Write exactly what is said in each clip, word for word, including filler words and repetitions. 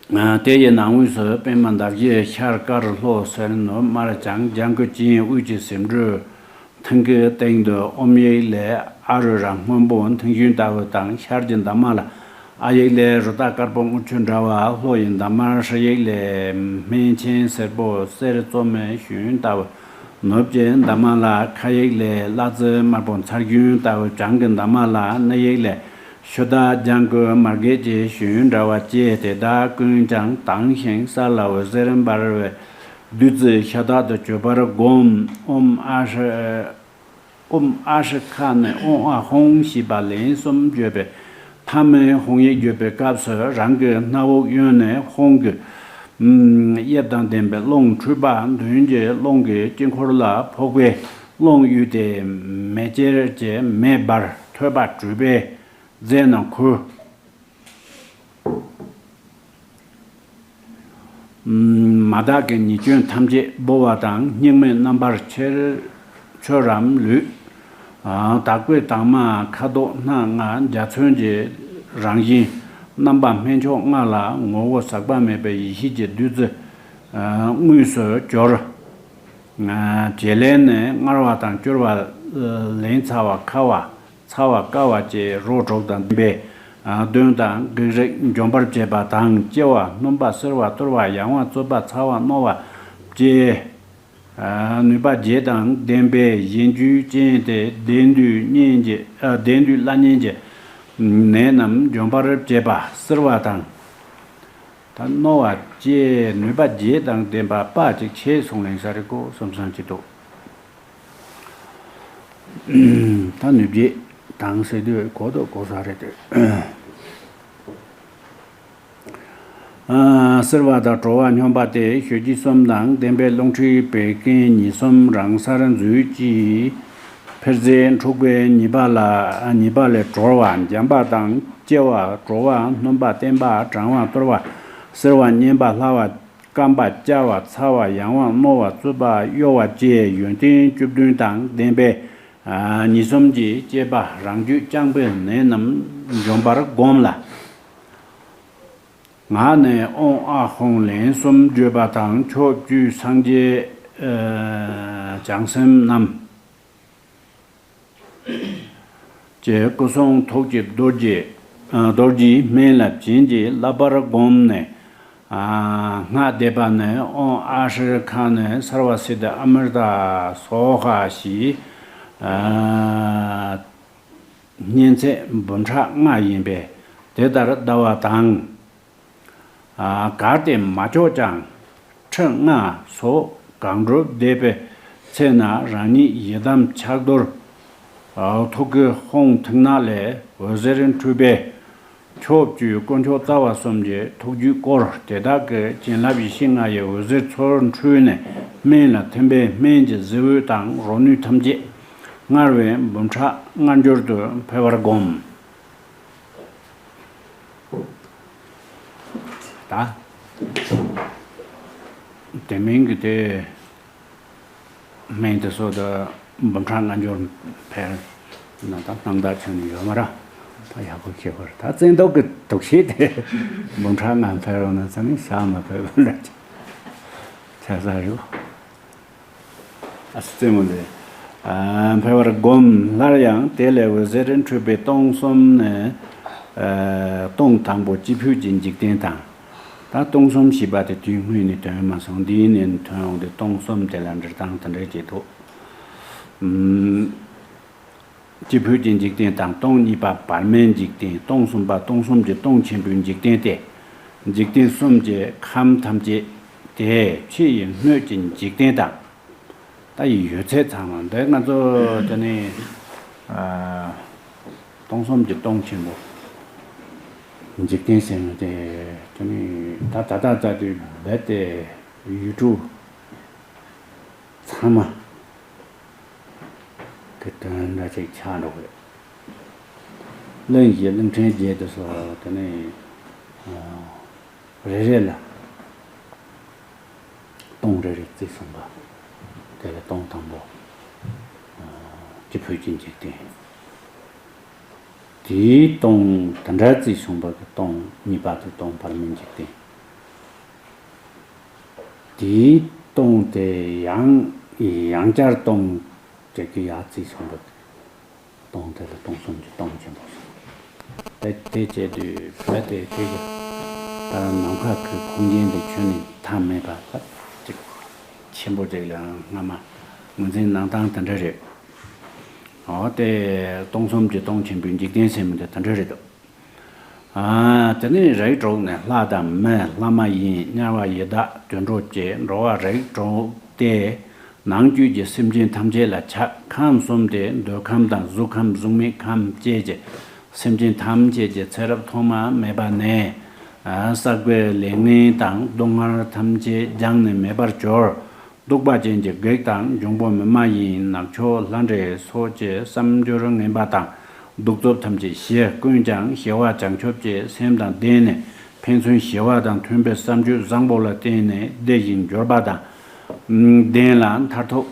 དེ་ཡི་ནང་དབུས་སུ་པདྨ་འདབ་བཞི་ཤར་དཀར་ལྷོ་སེར་ནུབ་དམར་ལྗང་། ལྗང་གུ་ཅན་དབུས་ཀྱི་ཟེའུ་འབྲུ་མཐིང་གི་སྟེང་དུ་ཨོཾ་ཡིག་ལས་ཨ་རུ་ར་སྔོན་པོ་མཐིང་ཞུན་ལྟ་བུ་དང་། ཤར་གྱི་འདབ་མ་ལ་ཨཱ་ཡིག་ལས་རུ་ཏ་དཀར་པོ་དངུལ་ཆུ་འདྲ་བ། ལྷོ་ཡི་འདབ་མར་ཧྲཱི་ཡིག་ལས་སྨན་ཆེན་སེར་པོ་གསེར་བཙོ་མའི་ཞུན་ལྟ་བུ། ནུབ་ཀྱི་འདབ་མ་ལ་ཁ་ཡིག་ལས་གླ་རྩི་དམར་པོ་མཚར་ཞུན་ལྟ་བུ། བྱང་གི་འདབ་མ་ལ་ནི་ཡིག་ལས་ཤུ་དག་ལྗང་གུ་མར་གད་ཀྱི་ཞུན་འདྲ་བ་བཅས་དེ་དག་ཀུན་ཀྱང་དྭངས་ཤིང་གསལ་ལ་འོད་ཟེར་འབར་བའི་བདུད་རྩི་ཤ་སྟག་ཏུ་གྱུར་པར་བསྒོམ། ཨོཾ་ཨཱཿཧྲཱིཿ་ཨོཾ་ཨཱཿཧྲཱིཿ་ནས་ཨོཾ་ཨཱཿ་ཧཱུྃ་ཞེས་པ་ལན་གསུམ་བརྗོད་པས། ཐ་མའི་ཧཱུྃ་ཡིག་བརྗོད་པའི་སྐབས་སུ་རང་གི་སྣ་བུག་གཡོན་ནས་ཧཱུྃ་གི་དབྱིབས་དང་ལྡན་པའི་རླུང་འཕྲུལ་པ་མདུན་གྱི་རླུང་གི་དཀྱིལ་འཁོར་ལ་ཕོག་པས། རླུང་གཡོས་ཏེ་མེ་ལྕེར་གྱི་མེ་འབར། ཐོད་པ་བཀྲུས་པས་རྫས་རྣམས་ཁུ། མ་དག་གི་ཉེས་སྐྱོན་ཐམས་ཅད་སྦོ་བ་དང་། སྙིགས་མའི་རྣམ་པར་ཕྱིར་ཆོས་རམ་ལུས། དག་པའི་དྭངས་མ་ཁ་དོག་སྣ་ལྔ་འཇའ་ཚོན་གྱི་རང་བཞིན། རྣམ་པ་སྨན་མཆོག་ལྔ་ལ་ངོ་བོ་ཟག་པ་མེད་པའི་ཡེ་ཤེས་ཀྱི་བདུད་རྩི་དངོས་སུ་གྱུར། བྱེད་ལས་ནི་མངར་བ་དང་སྐྱུར་བ། ལན་ཚྭ་བ་ཁ་བ། ཚ་བ་བསྐ་བ་བཅས་རོ་དྲུག་དང་ལྡན་པས་གདོན་དང་བགེགས་རིགས་འཇོམས་པར་བྱེད་པ་དང་། ལྕི་བ་སྣུམ་པ་བསིལ་བ་གཏོར་བ་ཡང་བ་རྩུབ་པ་ཚ་བ་རྣོ་བ་བཅས་ནུས་པ་བརྒྱད་དང་ལྡན་པས་གཞན་རྒྱུད་ཅན་ཏེ། བདེ་འདོད་གཉེན་གྱི་ཨ་བདེ་འདོད་བླ་གཉན་གྱི་ནད་རྣམས་འཇོམས་པར་བྱེད་པ། བསིལ་བ་དང་ད་རྣོ་བ་བཅས་ནུས་པ་བརྒྱད་དང་ལྡན་པ་དཔའ་ཅིག་ཆེ་གསུང་ལན་ས་རི་ཀོ་གསུམ་སང་ཅི་ཏོ། ད་ནུས་བརྒྱད་དང་ཟེར་དུས་གོ་དོ་གོ་ས་རེད་དེ། བསིལ་བ་དང་དྲོ་བ་སྙོམས་པ་སྟེ་ཞོ་རྗེ་གསུམ་དང་ལྡན་པའི་རླུང་མཁྲིས་བད་ཀན་གཉིས་གསུམ་རང་སར་འཛུད་ཀྱིས་འཕེལ་རྫས་འཁྲུགས་པའི་ཉེས་པ་ལ་ཉེས་པ་ལས་གྲོལ་བ། འཇམ་པ་དང་ལྕི་བ་དྲོ་བ་སྣུམ་པ་བརྟན་པ་གྲང་བ་གཏོར་བ། བསིལ་བ་མཉེན་པ་སླ་བ། སྐམ་པ་སྐྱ་བ་ཚ་བ་ཡང་བ་རྣོ་བ་རྩུབ་པ་གཡོ་བ་བཅས་ཡོན་ཏན་བཅུ་བདུན་དང་ལྡན་པའི་ཉེས་གསུམ་གྱི་བཅས་པ་རང་རྒྱུད་རྐྱང་པའི་ནད་རྣམས་འཇོམས་པར་བསྒོམ་ལ། ངག་ནས་ཨོཾ་ཨཱཿཧཱུྃ་ལན་གསུམ་བརྗོད་པ་དང་ཕྱོགས་བཅུའི་སངས་རྒྱས་བྱང་སེམས་རྣམས། ཀྱི་སྐུ་གསུང་ཐུགས་ཀྱི་རྡོ་རྗེ། རྡོ་རྗེའི་སྨན་ལ་བྱིན་གྱིས་བརླབ་པར་བསྒོམས་ནས། སྔགས་བཟླས་པ་ནི་ཨོཾ་ཨཱཿཧྲཱིཿ་ནས་སརྦ་སིདྡྷི་ཨ་མྲྀ་ཏ་སྭཱ་ཧཱ་ཞེས། བསྙེན་ཚད་འབུམ་ཕྲག་ལྔ་ཡིན་པས་དེ་ལྟར་བཟླ་བ་དང་། གལ་ཏེ་མ་ལྕོགས་ཀྱང་ཁྲི་ལྔ་སོགས་གང་འགྲུབ་བཟླས་པའི་ཚེ་ན་རང་ཉིད་ཡི་དམ་ཕྱག་རྡོར་ཐུགས་ཀྱི་ཧཱུྃ་མཐིང་ནག་ལས་འོད་ཟེར་འཕྲོས་པས། ཕྱོགས་བཅུའི་དཀོན་མཆོག་རྩ་བ་གསུམ་གྱི་ཐུགས་རྒྱུད་བསྐོར། དེ་དག་གི་བྱིན་རླབས་ཡེ་ཤེས་ལྔ་ཡི་འོད་ཟེར་ཚུར་འཕྲོས་ནས་སྨན་ལ་ཐིམ་པས་སྨན་གྱི་གཟི་འོད་དང་རོ་ནུས་ཐམས་ཅད་མངར་བའི་འབུམ་ཕྲག་ལྔ་འབྱོར་དུ་འཕེལ་བར་བསྒོམ། ད། དེ་མིན་གྱི་དེ། སྨན་དེ་ཚོ་ད་འབུམ་ཕྲག་ལྔ་འབྱོར་འཕེལ་ན་ད་སྣང་དག་ཆོད་ནི་ཡོད་མ་རེད། ད་ཡག་པོ་ཤེས་པར་ད་བཙན་ཐབས་ཀྱི་དུག་ཤེས་དེ་འབུམ་ཕྲག་ལྔ་འཕེལ་རོགས་ན་ཚང་མས་ཤ་མ་འཕེལ་བ་འདྲ་ཆགས་ས་རེད། ཨ་རྩེ་མོ་ལས། འཕེལ་བར་བསྒོམ། སླར་ཡང་དེ་ལས་འོད་ཟེར་འཕྲོས་པའི་སྟོང་གསུམ་ནས། སྟོང་དང་པོ་སྤྱི་ཕུད་ཀྱི་འཇིག་རྟེན་དང་། ད་སྟོང་གསུམ་ཞེས་པ་དེ་དུས་སྔོན་ནས་ཐོན་མ་སོང་། འདིའི་ནས་ཐོན་འོང་དུས་སྟོང་གསུམ་དེ་ལ་འབྲི་སྟངས་དེ་འདྲ་བྱེད་དོ། སྤྱི་ཕུད་ཀྱི་འཇིག་རྟེན་དང་སྟོང་གཉིས་པ་བར་མའི་འཇིག་རྟེན། སྟོང་གསུམ་པ་སྟོང་གསུམ་གྱི་སྟོང་ཆེན་པོའི་འཇིག་རྟེན་ཏེ། འཇིག་རྟེན་གསུམ་གྱི་ཁམས་ཐམས་ཅད་དེ་ཕྱི་ཡི་སྣོད་ཀྱི་འཇིག་རྟེན་དང་། ད་ཡི་ཡོད་ཚད་ཚང་མ་འདི་ང་ཚོ་དེ་ནི་སྟོང་གསུམ་གྱི་སྟོང་ཆེན་པོ་འཇིག་རྟེན་ཟེར་ནི་དེ་དེ་ནི་ད་ད་ད་ད་དུས་རྦད་དེ་ཡུལ་གྲུ་ཚང་མ་གི་དོན་འདྲ་ཅིག་ཆགས་འགྲོ་གི་རེད། གླིང་བཞི་གླིང་ཕྲན་བརྒྱད་དུ་སོགས་དེ་ནི་རེ་རེ་ལ་སྟོང་རེ་རེ་བརྩིས་སོང་པ། དེ་ལ་སྟོང་དང་པོ་སྤྱི་ཕུད་ཀྱི་འཇིག་རྟེན། དེའི་སྟོང་དེ་འདྲ་བརྩིས་སོང་པ་གི་སྟོང་གཉིས་པ་དེ་སྟོང་བར་མའི་འཇིག་རྟེན། དེའི་སྟོང་དེ་ཡང་ཡང་བསྐྱར་སྟོང་དེ་གི་ཡར་རྩིས་སོང་བ། སྟོང་དེ་ལ་སྟོང་གསུམ་གྱི་སྟོང་ཆེན་པོ་སོང་། དེ་དེ་བྱས་དུས་བོད་དེ་དེ་གི་ད་ནམ་མཁའ་གི་ཁུངས་སྐྱེལ་དེ་ཁྱོན་ནས་མཐའ་མེད་པ་ཅིག་ཆེན་པོ་ཅིག་ལ་སྔ་མ་ངོས་འཛིན་གནང་སྟངས་དེ་འདྲ་རེད། འོ་དེ་སྟོང་གསུམ་གྱི་སྟོང་ཆེན་པོའི་འཇིག་རྟེན་ཟེར་མི་དེ་དེ་འདྲ་རེད་འདུག་ཨ། དེ་ནས་རིགས་དྲུག་ནི་ལྷ་དང་མི་ལྷ་མ་ཡིན་དམྱལ་བ་ཡི་དྭགས་དུད་འགྲོ་བཅས་འགྲོ་བ་རིགས་དྲུག་སྟེ། ནང་བཅུད་ཀྱི་སེམས་ཅན་ཐམས་ཅད་ལ་ཆགས། ཁམས་གསུམ་སྟེ་འདོད་ཁམས་དང་གཟུགས་ཁམས་གཟུགས་མེད་ཁམས་བཅས་ཀྱི་སེམས་ཅན་ཐམས་ཅད་ཀྱི་ཚེ་རབས་ཐོག་མ་མེད་པ་ནས། ཨ། བསགས་པའི་ལས་ངན་དང་སྡུག་བསྔལ་ཐམས་ཅད་སྦྱངས་ནས་མེད་པར་གྱུར། གདུག་པ་ཅན་གྱི་བགེགས་དང་འབྱུང་པོ་མི་མ་ཡིན་ནག་ཕྱོགས་ལྷ་འདྲེ་སོགས་ཀྱི་བསམ་སྦྱོར་ངན་པ་དང་གདུག་རྩུབ་ཐམས་ཅད་ཞི། ཀུན་ཀྱང་ཞི་བ་བྱང་ཆུབ་ཀྱི་སེམས་དང་ལྡན་ནས་ཕན་ཚུན་ཞི་བ་དང་མཐུན་པའི་བསམ་སྤྱོད་བཟང་པོ་ལ་བརྟེན་ནས་བདེ་ཞིང་འབྱོར་པ་དང་ལྡན་ལ་མཐར་ཐུག་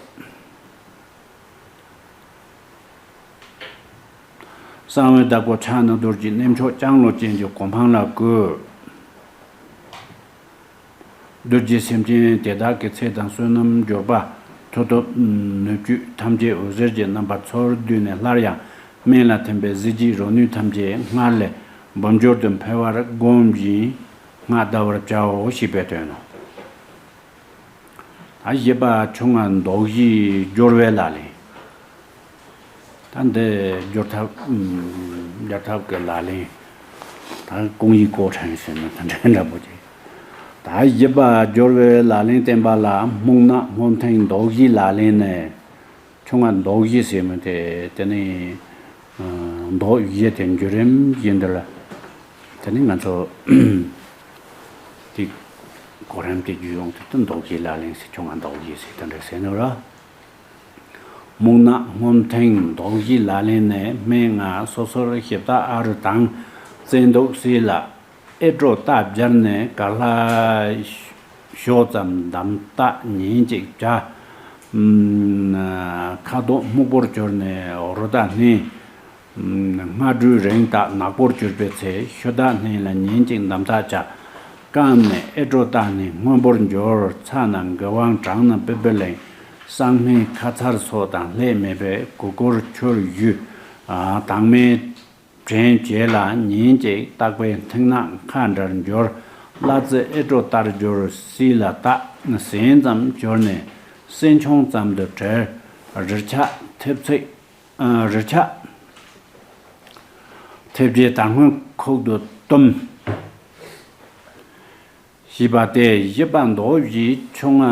གསང་བའི་བདག་པོ་ཕྱག་ན་རྡོ་རྗེ་གནས་མཆོག་ལྕང་ལོ་ཅན་གྱི་གོ་འཕང་ལ་འགོད། གདུལ་བྱའི་སེམས་ཅན་དེ་དག་གི་ཚེ་དང་བསོད་ནམས་འབྱོར་པ་མཐུ་སྟོབས་ནུས་རྒྱུ་ཐམས་ཅད་འོད་ཟེར་གྱི་རྣམ་པར་ཚུར་བསྡུས་ནས་སླར་ཡང་སྨན་ལ་ཐིམ་པས་གཟི་བརྗིད་རོ་ནུས་ཐམས་ཅད་སྔར་ལས་འབུམ་འགྱུར་དུ་འཕེལ་བར་བསྒོམ་ཞིང་སྔགས་བཟླ་བར་བྱའོ་ཞེས་པའི་དོན་ནོ། ད་བཞི་པ་ཆུ་ལྔ་མདོག་བཞིའི་སྦྱོར་བའི་ལག་ལེན། ད་འདི་སྦྱོར་ཐབས། ཨུམ། སྦྱོར་ཐབས་ཀྱི་ལག་ལེན། ད་ཀོང་ཡིག་ཀོ་ཕྲན་ཟེར་ན་ད་འདྲ་འདྲ་པོ་ཅིག་ད་བཞི་པ་སྦྱོར་བའི་ལག་ལེན་བསྟན་པ་ལ་སྨུག་ནག་སྔོ་མཐིང་མདོག་བཞིའི་ལག་ལེན་ནས། ཆུ་ལྔ་མདོག་བཞི་ཟེར་མི་དེ་དེ་ནི། ཨ། མདོག་བཞི་དེ་བརྒྱུད་རིམ་བཞིན་དུ་ལ། དེ་ནི་ང་ཚོ་དེ་གོ་རིམ་དེ་བརྒྱུད་ཡོང་དུས་དེ་མདོག་བཞིའི་ལག་ལེན་ཟེར། ཆུ་ལྔ་མདོག་བཞི་ཟེར་དེ་འདྲ་ཟེར་ནོ་ར། སྨུག་ནག་སྔོ་མཐིང་མདོག་བཞིའི་ལག་ལེན་ནས་སྨན་ལྔ་སོ་སོར་ཞིབ་བརྟག་ཨ་རུ་དང་། བཙན་དུག་བསིལ་ལ་ཨེ་ཏྲོ་ཏ་སྦྱར་ནས་ག་ལྷ་ཞོ་ཙམ་དམ་བཏགས་ཉིན་གཅིག་བྱ། ཨམ། ཁ་དོག་སྨུག་པོར་གྱུར་ནས་རོ་བདག་སྣེ། སྔ་དྲོའི་རིང་དག་ནག་པོར་གྱུར་པའི་ཚེ་ཤོ་དག་སྣེ་ལ་ཉིན་གཅིག་དམ་བཏགས་བྱ། སྐམ་ནས་ཨེ་ཏྲོ་ཏ་སྣེ་སྔོན་པོར་འགྱུར། ཚ་ན་མགོ་དབང་གྲང་ན་པི་པི་ལིང་། བསང་སྨན་ཁ་མཚར་སོགས་དང་ལྷད་མེད་པའི་གུར་གུར་ཆུར་བཞུ། དྭངས་མའི་བྲན་བྱེད་ལ་ཉིན་གཅིག་བརྟག་པའི་མཐིང་ནག་ཁ་འདྲར་འགྱུར། གླ་རྩི་ཨེ་ཏྲོ་ཏར་འགྱུར་བསིལ་ལ་བཏགས། ཟན་ཙམ་གྱུར་ནས་སྲན་ཆུང་ཙམ་དུ་དྲིལ། རིལ་ཆགས་ཐེབས་ཚིག་ཨ། རིལ་ཆགས་ཐེབས་རྗེས་དར་སྔོན་ཁུག་ཏུ་བཏུམ། ཞེས་པ་སྟེ་བཞི་པ་མདོག་བཞིའི་ཆུ་ལྔ་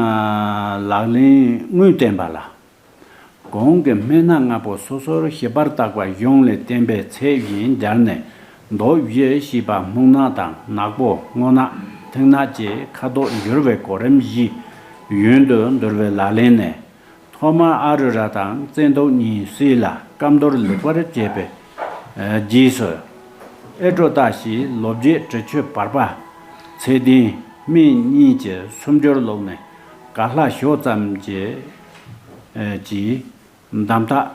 ལག་ལེན་དངོས་བསྟན་པ་ལ། གོང་གི་སྨན་སྣ་ལྔ་པོ་སོ་སོར་ཞིབ་པར་བརྟག་པ་གཞུང་ལས་བསྟན་པའི་ཚད་བཞིན་སྦྱར་ནས་མདོག་བཞི་ཞེས་པ་སྨུག་ནག་དང་ནག་པོ་སྔོ་ནག་མཐིང་ནག་བཅས་ཁ་དོག་འགྱུར་བའི་གོ་རིམ་བཞི་ཡུན་དུ་འདུལ་བའི་ལག་ལེན་ནས། ཐོག་མར་ཨ་རུ་ར་དང་བཙན་དུག་གཉིས་བསིལ་ལ་སྐམ་དོར་ལེགས་པར་བྱས་པའི་རྗེས་སུ། ཨེ་ཏྲོ་ཏ་ཞེས་ལོ་བརྒྱད་དྲི་ཆུ་བར་པ་ཚད་ལྡན་སྨན་གཉིས་ཀྱི་སུམ་སྦྱོར་བླུགས་ནས་ག་ལྷ་ཞོ་ཙམ་གྱི་གྱིས་དམ་བཏགས་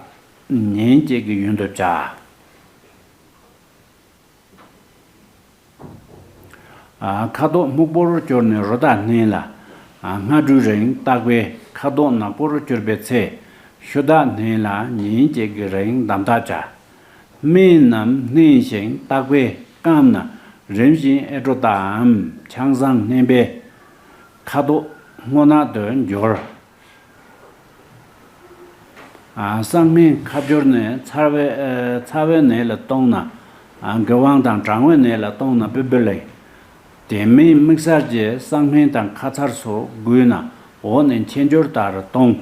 ཉིན་གཅིག་གི་ཡུན་དུ་བྱ། ཁ་དོག་སྨུག་པོར་གྱུར་ནས་རོ་བདག་སྣེ་ལ། སྔ་དྲོའི་རིང་བརྟག་པས་ཁ་དོག་ནག་པོར་གྱུར་པའི་ཚེ། ཤོ་དག་སྣེ་ལ་ཉིན་གཅིག་གི་རིང་དམ་བཏགས་བྱ། སྨན་རྣམས་བསྣུན་ཞིང་བརྟག་པས་སྐམ་ན་རིམ་བཞིན་ཨེ་ཏྲོ་ཏའམ་ཆང་བཟང་བསྣན་པས་ཁ་དོག་སྔོ་ནག་ཏུ་འགྱུར། བསང་སྨན་ཁ་སྦྱོར་ནི་ཚ་བའི་ཚ་བའི་ནད་ལ་གཏོང་ན། མགོ་དབང་དང་གྲང་བའི་ནད་ལ་གཏོང་ན་པི་པི་ལིང་། དེ་མིན་དམིགས་བསལ་གྱི་བསང་སྨན་དང་ཁ་མཚར་སོགས་དགོས་ན་འོ་ནི་མཆེད་སྦྱོར་ལྟར་གཏོང་།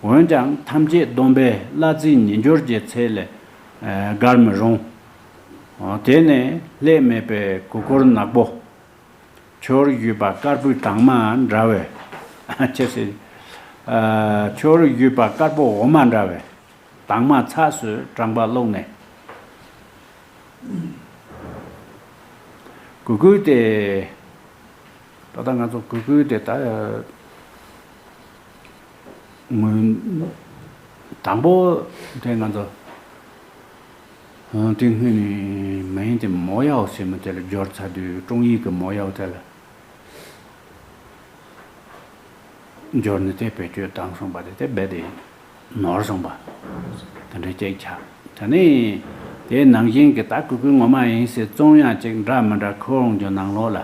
འོན་ཀྱང་ཐམས་ཅད་སྡོམ་པས་གླ་རྩི་ཉིས་སྦྱོར་གྱི་ཚད་ལས་བརྒལ་མི་རུང་། དེ་ནི་ལྷད་མེད་པའི་གུར་གུར་ནག་པོ། ཆུར་བཞུས་པ་དཀར་པོའི་དྭངས་མ་འདྲ་བས། ཅི་ཟེར། ཨ། ཆུར་བཞུས་པ་དཀར་པོ་འོ་མ་འདྲ་བས་དྭངས་མ་ཚགས་སུ་དྲངས་པ་བླུགས་ནས། གུ་གུལ་དེ། ད་ལྟ་ང་ཚོ་གུ་གུལ་དེ་ད། སྔོན། དང་པོ་དེ་ང་ཚོ། ཨ། དེ་སྔོན་ནས་མིང་དེ་མོ་ཡའོ་ཟེར་མི་དེ་ལ་སྦྱོར་ཚར་དུས་ཀྲུང་ཡིག་གི་མོ་ཡའོ་དེ་ལ། འབྱོར་ནས་དེ་བེད་སྤྱོད་བཏང་སོང་པ་དེ་དེ་རྦད་དེ་ནོར་སོང་པ། དེ་འདྲ་ཅིག་ཆགས། དེ་ནས་དེའི་ནང་བཞིན་གྱི་ད་གུ་གུལ་ངོ་མ་ཡིན་ཟེར་བཙོང་ཡག་ཅིག་འདྲ་མི་འདྲ་ཁོ་རང་གི་ནང་ལོགས་ལ།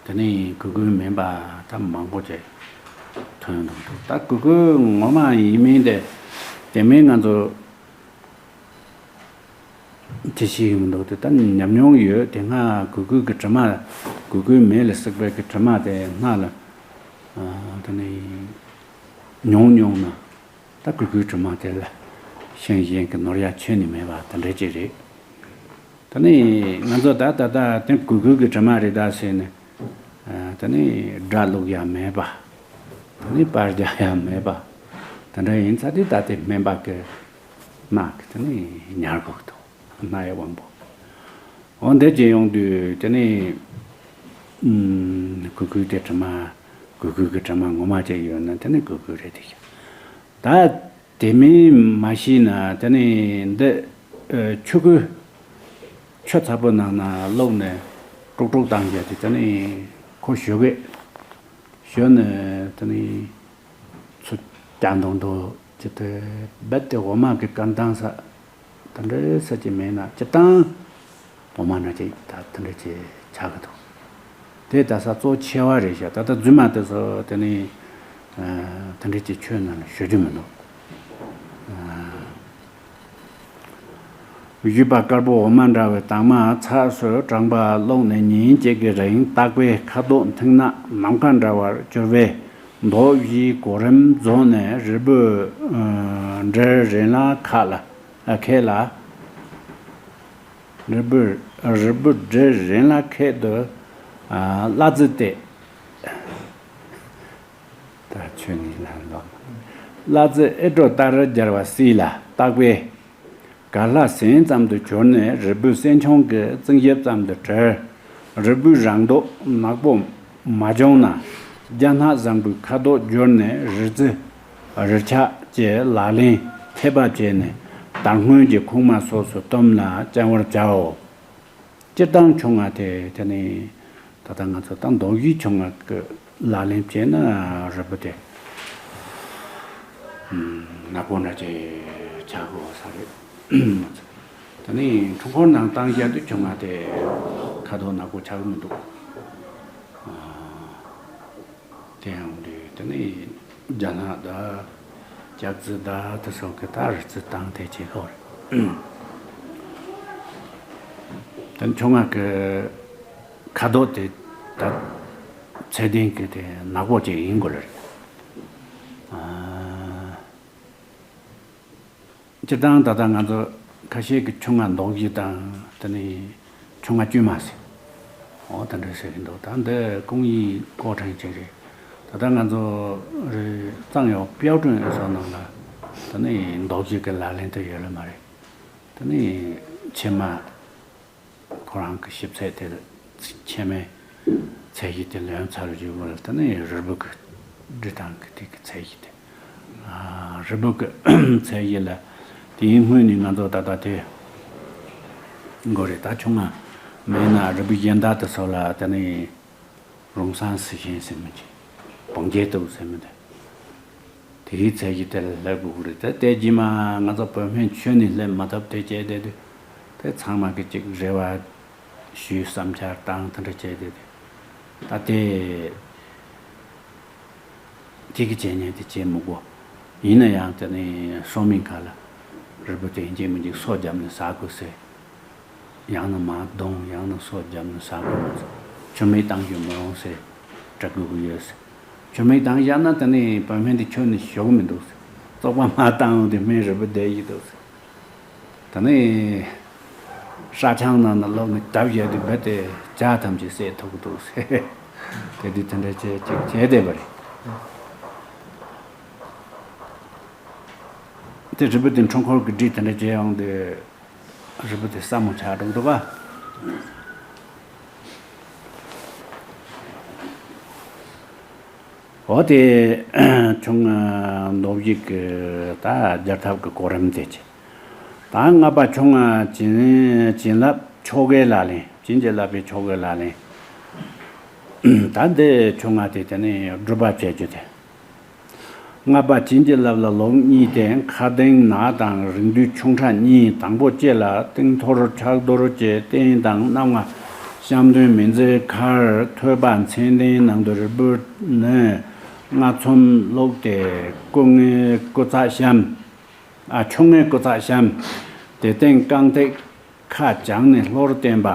དེ་ནས་གུ་གུལ་མིན་པ་ད་མང་པོ་ཅིག་ཐོན་འདུག་འདུག་ད་གུ་གུལ་ངོ་མ་ཡིན་མིན་དེ་དེ་མིན་ང་ཚོ་དེ་ཤེས་ཀྱི་མི་འདུག་དེ་ད་ཉམས་མྱོང་ཡོད། དེ་སྔ་གུ་གུལ་གྱི་དྲི་མ། གུ་གུལ་མེ་ལ་བསྲེགས་པའི་གི་དྲི་མ་དེ་སྔ་ལ། ཨ། དེ་ནས་མྱོང་མྱོང་ན། ད་གུ་གུལ་དྲི་མ་དེ་ལ་ཤིང་གཞན་གྱི་ནོར་ཡ་ཁྱོན་ནས་མེད་པ་དེ་འདྲ་ཅིག་རེད། ད་ནི་ང་ཚོ་ད་ད་ལྟ་དེ་གུ་གུལ་གྱི་དྲི་མ་རེད་ད་ཟེར་ནས། ཨ། ད་ནི་སྒྲ་བླུག་ཡ་མེད་པ། ད་ནི་པར་རྒྱག་ཡ་མེད་པ། དེ་འདྲ་ཡིན་ཙང་དེ་ད་དེ་སྨན་པ་གི་སྨན་གི་ད་ནི་ཉར་དགོས་འདུག་སྨན་ཡ་དབང་པོ། འོ་འདི་བྱས་ཡོང་དུས་དེ་ནི། ཨུམ། གུ་གུལ་དེ་དྲི་མ། གུ་གུལ་གྱི་དྲི་མ་ངོ་མ་ཅིག་ཡོད་ན་དེ་ནི་གུ་གུལ་རེད་དེ། ད་དེ་མིན་མ་ཤེས་ན་དེ་ནི་འདི། ཨ། ཆུ་གུ། ཆུ་ཚ་པོ་ནང་ན་བླུགས་ནས་དཀྲུག་དཀྲུག་བཏང་བྱས་དེ་དེ་ནི་ཁོ་ཞོ་གས། ཞོ་ནི་དེ་ནི། ཚུར་རྒྱག་མདོག་མདོག་ཅིག་དེ་རྦད་དེ་འོ་མ་གི་སྐམ་ཐང་ས། དེ་འདྲ་ས་ཅིག་མེད་ན་སྤྱིར་བཏང་འོ་མ་འདྲ་ཅིག་ད་དེ་འདྲ་ཅིག་ཆགས་ཀྱི་འདུག་དེ་ད་ས་གཙོ་ཆེ་བ་རེད་ཤག་ད་ལྟ་རྫུན་མ་དེ་ཚོ་དེ་ནི། ཨ། དེ་འདྲ་ཅིག་ཆུ་ནང་ལ་ཞུ་རྒྱུ་མི་འདུག་ཨ། བཞུས་པ་དཀར་པོ་འོ་མ་འདྲ་བའི་དྭངས་མ་ཚགས་སུ་དྲངས་པ་བླུགས་ནས་ཉིན་གཅིག་གི་རིང་བཏབ་པས་ཁ་དོག་མཐིང་ནག་ནམ་མཁའ་འདྲ་བར་གྱུར་པས། མདོག་བཞིའི་གོ་རིམ་རྫོགས་ནས་རིལ་བུ། ཨ། འབྲས་རིན་ལ་ཁ་ལ། ཨ། ཁད་ལ། རིལ་བུ། རིལ་བུ་འབྲས་རིན་ལ་ཁད་དུ། ཨ། གླ་རྩི་སྟེ། ད་ཆོས་ཉིད་ལ་ལོག་གླ་རྩི་ཨེ་སྤྲོ་ལྟར་སྦྱར་བ་བསིལ་ལ་བཏབ་པས། ག་ལྷ་ཟན་ཙམ་དུ་གྱུར་ནས་རིལ་བུ་སྲན་ཆུང་གི་རྩིང་ཞིབ་ཙམ་དུ་བྲི། རིལ་བུའི་རང་མདོག་ནག་པོ་མ་བྱུང་ན། རྒྱ་སྣག་བཟང་པོའི་ཁ་དོག་བསྒྱུར་ནས་རིལ་རྩི། རིལ་ཆགས་ཀྱི་ལག་ལེན་འཐད་པ་བྱས་ནས་དར་སྔོན་གྱི་ཁུག་མ་སོགས་སུ་བཏུམས་ལ་བཅང་བར་བྱའོ། སྤྱིར་བཏང་ཆུ་ང་དེ་དེ་ནི་ད་ལྟ་ང་ཚོ་ད་མདོག་བཞིའི་ཆུ་ང་གི་ལག་ལེན་བྱས་ན་རིལ་བུ་དེ་ནག་པོ་འདྲ་ཅིག་ཆགས་དགོས་ས་རེད། དེ་ནི་འཁྲུལ་འཁོར་ནང་བཏང་བཞག་དུས་ཆུ་ང་དེ་ཁ་དོག་ནག་པོ་ཆགས་ཀྱི་མི་འདུག་དེ་ཡང་དུས་དེ་ནི་རྒྱ་སྣག་དང་ལྕགས་རྩི་དང་དེ་སོགས་ཀྱི་ད་རིལ་རྩི་བཏང་དེ་བྱེད་ཀྱི་ཡོད་རེད། དེ་ཆུ་ང་གི་ཁ་དོག་དེ་ད་ཚད་ལྡན་གྱི་དེ་ནག་པོ་ཅིག་ཡིན་དགོས་རེད། ཨ། སྤྱིར་བཏང་ད་ལྟ་ང་ཚོ་ཁ་ཤས་ཀྱི་ཆུ་ང་མདོག་བཞི་དང་དེ་ནི་ཆུ་ང་དཀྱུས་མ་ཟེར། འོ་དེ་འདྲ་ཟེར་གྱི་འདུག་ད་འདི་ཀུང་ཡིས་ཀོ་ཁྲན་ཅིག་རེད། ད་ལྟ་ང་ཚོ་རི་གཙང་ཡོག་པའོ་ཀྲུང་ཨེ་སོགས་ནང་ལ་དེ་ནི་མདོག་བཞི་གི་ལག་ལེན་དུ་ཡོད་ལེ་མ་རེད། དེ་ནི་ཕྱེ་མ། ཁོ་རང་གི་ཞིབ་ཚད་དེ་ཕྱེ་མའི་ཚད་གཞི་དེ་ལོན་ཚར་རྗེས་མར་དེ་ནི་རིལ་བུ་གི་འབྲི་སྟངས་ཀྱི་དེ་གི་ཚད་གཞི་དེ། ཨ། རིལ་བུ་གི་ཚད་གཞི་ལ་དེའི་སྔོན་ནས་ང་ཚོ་ད་ལྟ་དེ་འགོ་རེད། ད་ཆུང་ང་མེད་ན་རིལ་བུ་གཞན་དག་དེ་ཚོ་ལ་དེ་ནི་རུང་སང་སི་ཤན་ཟེར་མི་གྱི་བང་རྒྱལ་དུ་ཟེར་མི་དེ། དེའི་ཚད་གཞི་དེ་ལ་སླེབས་དགོས་ཀྱི་རེད། ད་དེ་རྗེས་མ་ང་ཚོ་བོད་སྨན་ཆུ་ནས་སླེབས་མ་ཐུབ་དེ་བྱས་བསྡད་དུས། དེ་ཚང་མ་གི་ཅིག་རེ་བ་ཞུས་བསམ་འཆར་བཏང་དེ་འདྲ་བྱས་བསྡད་དུས། ད་དེ་དེ་གི་བྱས་ཉེན་དེ་བྱེད་མི་དགོས། ཡིན་ན་ཡང་དེ་ནི་སོ་མིན་ཁ་ལ་རིལ་བུ་དེ་འཇིག་མི་འཇིག་སོ་བརྒྱབ་ནས་ཟ་དགོས་ཟེར། ཡང་ན་མར་བརྡུང་། ཡང་ན་སོ་བརྒྱབ་ནས་ཟ་དགོས་མ་ཚོ། ཆུ་མིག་བཏང་རྒྱུ་མི་རུང་ཟེར་གྲགས་དགོས་ཀྱི་ཡོད་ཟེར། ཆུ་མིག་བཏང་བཞག་ན་དེ་ནི་བོད་སྨན་དེ་ཁྱོན་ནས་ཞུ་གི་མི་འདུག་ཟེར། བཙོག་པ་མར་བཏང་ཡོང་དུས་སྨན་རིལ་བུ་བསྡད་ཀྱི་འདུག་ཟེར། དེ་ནི་སྲ་ཆང་ནང་ན་བླུགས་ནས་བརྡབས་བཞག་དུས་རྦད་དེ་ཇ་ཐམས་ཅད་བསད་ཐུབ་ཀྱི་འདུག་ཟེར། དེ་དུས་དེ་འདྲ་བྱས་ཅིག་བྱས་བསྡད་པ་རེད། དེ་རིལ་བུ་དེ་འཁྲུལ་འཁོར་གྱི་སྒྲིག་དེ་འདྲ་བྱས་ཡོང་དུས། རིལ་བུ་དེ་སྲ་མོ་ཆགས་འགྲོ་འདུག་ག་འོ་དེ་ཆུང་ང་མདོག་བཞི་གི་ད་སྦྱར་ཐབས་ཀྱི་གོ་རིམ་དེ་བྱས། ད་ལྔ་པ་ཆུང་ང་བྱིན་བྱིན་རླབས་ཆོ་གའི་ལག་ལེན། བྱིན་གྱིས་བརླབས་པའི་ཆོ་གའི་ལག་ལེན། ད་འདི་ཆུང་ང་དེ་དེ་ནས་སྒྲུབ་པ་བྱེད་རྒྱུ་དེ། ལྔ་པ་བྱིན་གྱིས་བརླབས་ལ་ལུགས་གཉིས་ཏེ། ཁ་གདེངས་ནག་དང་རིགས་འདུས་ཆུང་ཕྲ་གཉིས། དང་པོ་སྐྱེ་ལ་སྟེང་ཐོར་ཕྱག་རྡོར་བཅས་རྟེན་དང་རྣམ་ལྔ། བཤམས་སྟོན་མི་མཛེས་མཁར། ཐོད་པ་མཚན་ལྡན་ནང་དུ་རིལ་བུ་ནི། ལྔ་ཚོམ་ལུགས་ཏེ། སྐུ་ལྔའི་སྐུ་ཚ་བཤམས། ཨ། ཆུ་ལྔའི་སྐུ་ཚ་བཤམས། དེ་སྟེང་རྐང་སྟེགས་ཁ་བྱང་ནས་ལྷོར་བསྟན་པ།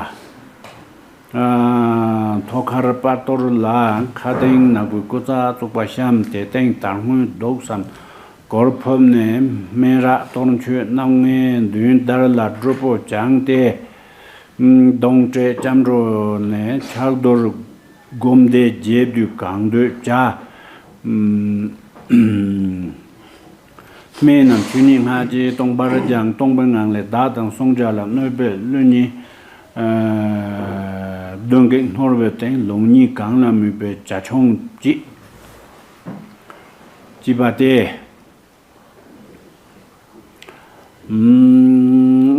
ཨ། ཐོད་མཁར་དཔལ་གཏོར་ལ་ཁ་གདེངས་ནག་པོའི་སྐུ་ཚ་བཙུགས་པ་བཤམས། དེ་སྟེང་དར་སྔོན་བདུག་གསུམ་གོར་ཕུབ་ནས་སྨན་རག་གཏོར་མཆོད་རྣམ་ལྔའི་མདུན་བདར་ལ་སྒྲུབ་པོ་བྱང་སྟེ། གདོང་བཀྲེས་སྐྱབས་འགྲོ་ནས་ཕྱག་རྡོར་སྒོམ་བཟླས་རྒྱས་བསྡུས་གང་འདོད་བྱ། སྨན་རྣམས་ཆོས་ཉིད་སྔགས་ཀྱི་སྟོང་པར་སྦྱང་། སྟོང་པའི་ངང་ལས་བདག་དང་བསྲུང་བྱ་ལ། གནོད་པའི་གླུ་གཉིས་གདོན་བགེགས་སྣོར་བའི་སྟེང་། ལུགས་གཉིས་གང་ལ་མོས་པའི་བྱ་ཆུང་གཅིག་གཅིག་པ་སྟེ།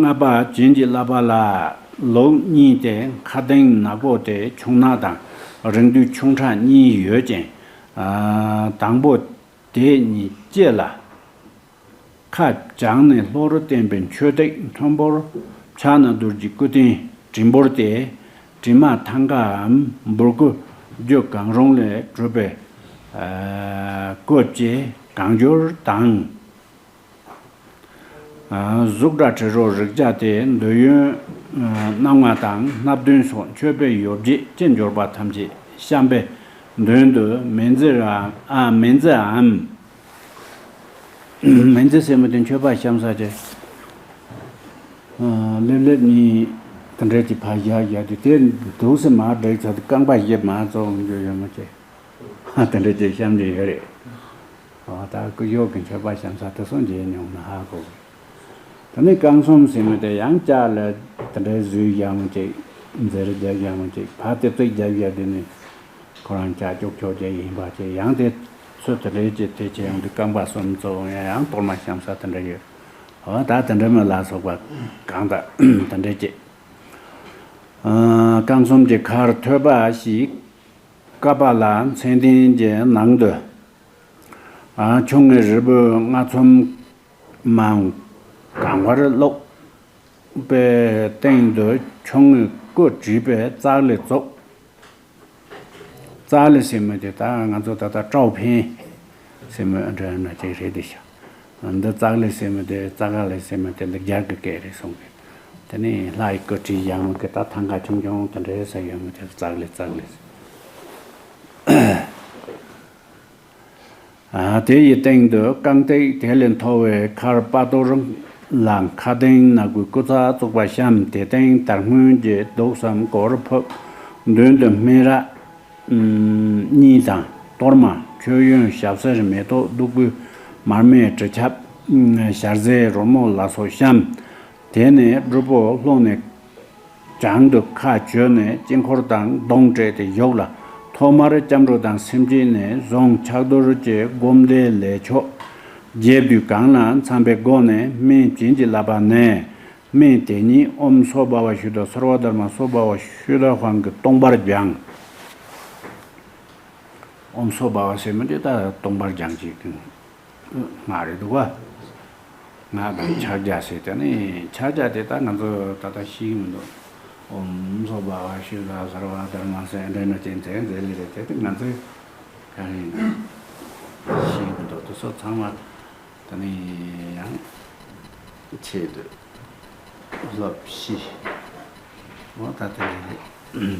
ལྔ་པ་བྱིན་གྱིས་བརླབས་པ་ལ་ལུགས་གཉིས་ཏེ། ཁ་གདེངས་ནག་པོ་སྟེ་ཆུང་ནག་དང་རིགས་འདུས་ཆུང་ཕྲ་གཉིས་ཡོད་ཅིང་། དང་པོ་དེ་གཉིས་སྐྱེ་ལ། ཁ་བྱང་ནས་ལྷོ་རུ་བསྟན་པའི་མཆོད་སྟེགས་མཐོན་པོར་ཕྱག་ན་རྡོ་རྗེའི་སྐུ་རྟེན་བྲིས་འབུར་ཏེ། དྲི་མ་ཐང་གའམ་འབུར་སྐུ་རྒྱུ་གང་རུང་ལས་གྲུབ་པའི་སྐུ་བཅས་གང་འགྱུར་དང་། གཟུགས་སྒྲ་དྲི་རོ་རེག་བྱ་སྟེ། འདོད་ཡོན་རྣམ་ལྔ་དང་སྣ་བདུན་སོགས་མཆོད་པའི་ཡོ་བྱད་ཅི་འབྱོར་པ་ཐམས་ཅད་བཤམས་པའི་མདུན་དུ་མེ་མཛེར་ར། ཨ། མེ་མཛེར་འམ། མེ་མཛེར་ཟེར་མི་དེ་མཆོད་པ་བཤམས་ས་ཅིག་ལེབ་ལེབ་གཉིས་དེ་འདྲས་ཀྱི་ཕར་བཞག་བཞག་དུས་དེ་འདུག་སེ་མར་བསྒྲིགས་ཚར་དུས་རྐང་པ་བཞི་མར་བཙུགས་འོང་རྒྱུ་ཡོད་མ་ཆེ། དེ་འདྲས་ཀྱི་བཤམས་ཀྱི་ཡོད་རེད། འོ་ད་སྐུ་ཞབས་ཀྱི་མཆོད་པ་བཤམས་ས་དེ་སོང་མཇལ་མྱོང་ན་ཧ་གོ། ད་ནི་རྐང་གསུམ་ཟེར་མི་དེ་ཡང་ལྕགས་ལ་དེ་འདྲའི་བཟོས་བཞག་མི་ཅིག་མཛེར་རྒྱབ་བཞག་མི་ཅིག་ཕར་དེ་ཚོ་རྒྱབ་བཞག་དེ་ནི་ཁོ་རང་ལྕགས་ཀྱོག་ཀྱོག་ཅིག་ཡིན་པ་ཅིག་ཡང་དེ་ཚོ་དེ་འདྲའི་ཅིག་དེ་ཅིག་ཡང་དེ་རྐང་པ་གསུམ་ཚོ་ཡང་ཡང་གཏོར་མ་བཤམས་ས་དེ་འདྲ་ཡོད། འོ་ད་དེ་འདྲ་མི་ལ་སོགས་པ་གང་དང་དེ་འདྲ་ཅིག་རྐང་གསུམ་གྱི་ཁར་ཐོད་པ་ཞིག་ཀ་པ་ལ་མཚན་ལྡན་གྱི་ནང་དུ། ཨ། ཆུང་ངུའི་རིལ་བུ་ལྔ་ཚོམ་མའང་གང་བར་བླུགས་པའི་སྟེང་དུ་ཆུང་ངུའི་སྐུ་བྲིས་པའི་ཙཀ་ལི་བཙུགས། ཙཀ་ལི་ཟེར་མི་དེ་ད་ང་ཚོ་ད་ལྟ་ཀྲའོ་ཕེན་ཟེར་མི་འདྲ་ན་ཅིག་རེད་དེ་ཤག་འདི་ཙཀ་ལི་ཟེར་མི་དེ་ཙཀ་ལི་ཟེར་མི་དེ་འདི་རྒྱ་གི་སྐད་རེད་གསུང་གི། དེ་ནས་ལྷ་ཡི་སྐུ་བྲིས་བཞག་མི་གི་ད་ཐང་ག་ཆུང་ཆུང་དེ་འདྲའི་ས་ཡོད་མི་དེ་ཙཀ་ལི་ཙཀ་ལི་ཟེར། ཨ། དེ་ཡི་སྟེང་དུ་རྐང་སྟེགས་དེ་ལས་མཐོ་བའི་ཁར་དཔལ་གཏོར་ལ་ཁ་གདེངས་ནག་པོའི་སྐུ་ཚ་བཙུགས་པ་བཤམས། དེ་སྟེང་དར་སྔོན་གྱི་བདུག་གསུམ་གོར་ཕུབ། མདུན་དུ་སྨན་རག་གཉིས་དང་གཏོར་མ་མཆོད་ཡོན་ཞབས་བསིལ་མེ་ཏོག་བདུག་སྤོས་མར་མེ་དྲི་ཆབ་ཞལ་ཟས་རོལ་མོ་ལ་སོགས་བཤམས། དེ་ནས་སྒྲུབ་པོ་ལྷོ་ནས་བྱང་དུ་ཁ་བྱོན་ནས་དཀྱིལ་འཁོར་དང་གདོང་སྤྲད་དེ་བཞུགས་ལ། ཐོག་མར་སྐྱབས་འགྲོ་དང་སེམས་བསྐྱེད་ནས་བཟུང་ཕྱག་རྡོར་གྱི་སྒོམ་བཟླས་ལས་མཆོག་རྒྱས་བསྡུས་གང་ལ་འཚམ་པའི་སྒོ་ནས་སྨན་བྱིན་གྱིས་བརླབས་པ་ནས། སྨན་དེ་ཉིད་ཨོཾ་སྭ་བྷཱ་ཝ་ཤུདྡྷ་སརྦ་དྷརྨ་སྭ་བྷཱ་ཝ་ཤུདྡྷ་ཧཱུྃ་གིས་སྟོང་པར་སྦྱངས། ཨོཾ་སྭ་བྷཱ་ཝ་ཟེར་མི་དེ་ད་སྟོང་པར་སྦྱང་བྱེད་ཀྱི་སྔགས་རེད་འདུག་བ། སྔགས་དང་ཕྱག་རྒྱ་ཟེར་དེ་ནི་ཕྱག་རྒྱ་དེ་ད་ང་ཚོ་ད་ལྟ་ཤེས་ཀྱི་མི་འདུག་ཨོཾ་སྭ་བྷཱ་ཝ་ཤུདྡྷ་སརྦ་དྷརྨ་ཟེར་འདྲ་ན་ཅན་དེ་མཛད་ལེ་རེད་དེ་དེ་ང་ཚོས་ག་རེ་ཡིན་ན་ཤེས་ཀྱི་མི་འདུག་དེ་ཚོ་ཚང་མ་ད་ནི་ཡང་ཆེད་དུ་སློབ་ཤེས་འོ་ད་དེ་རེད།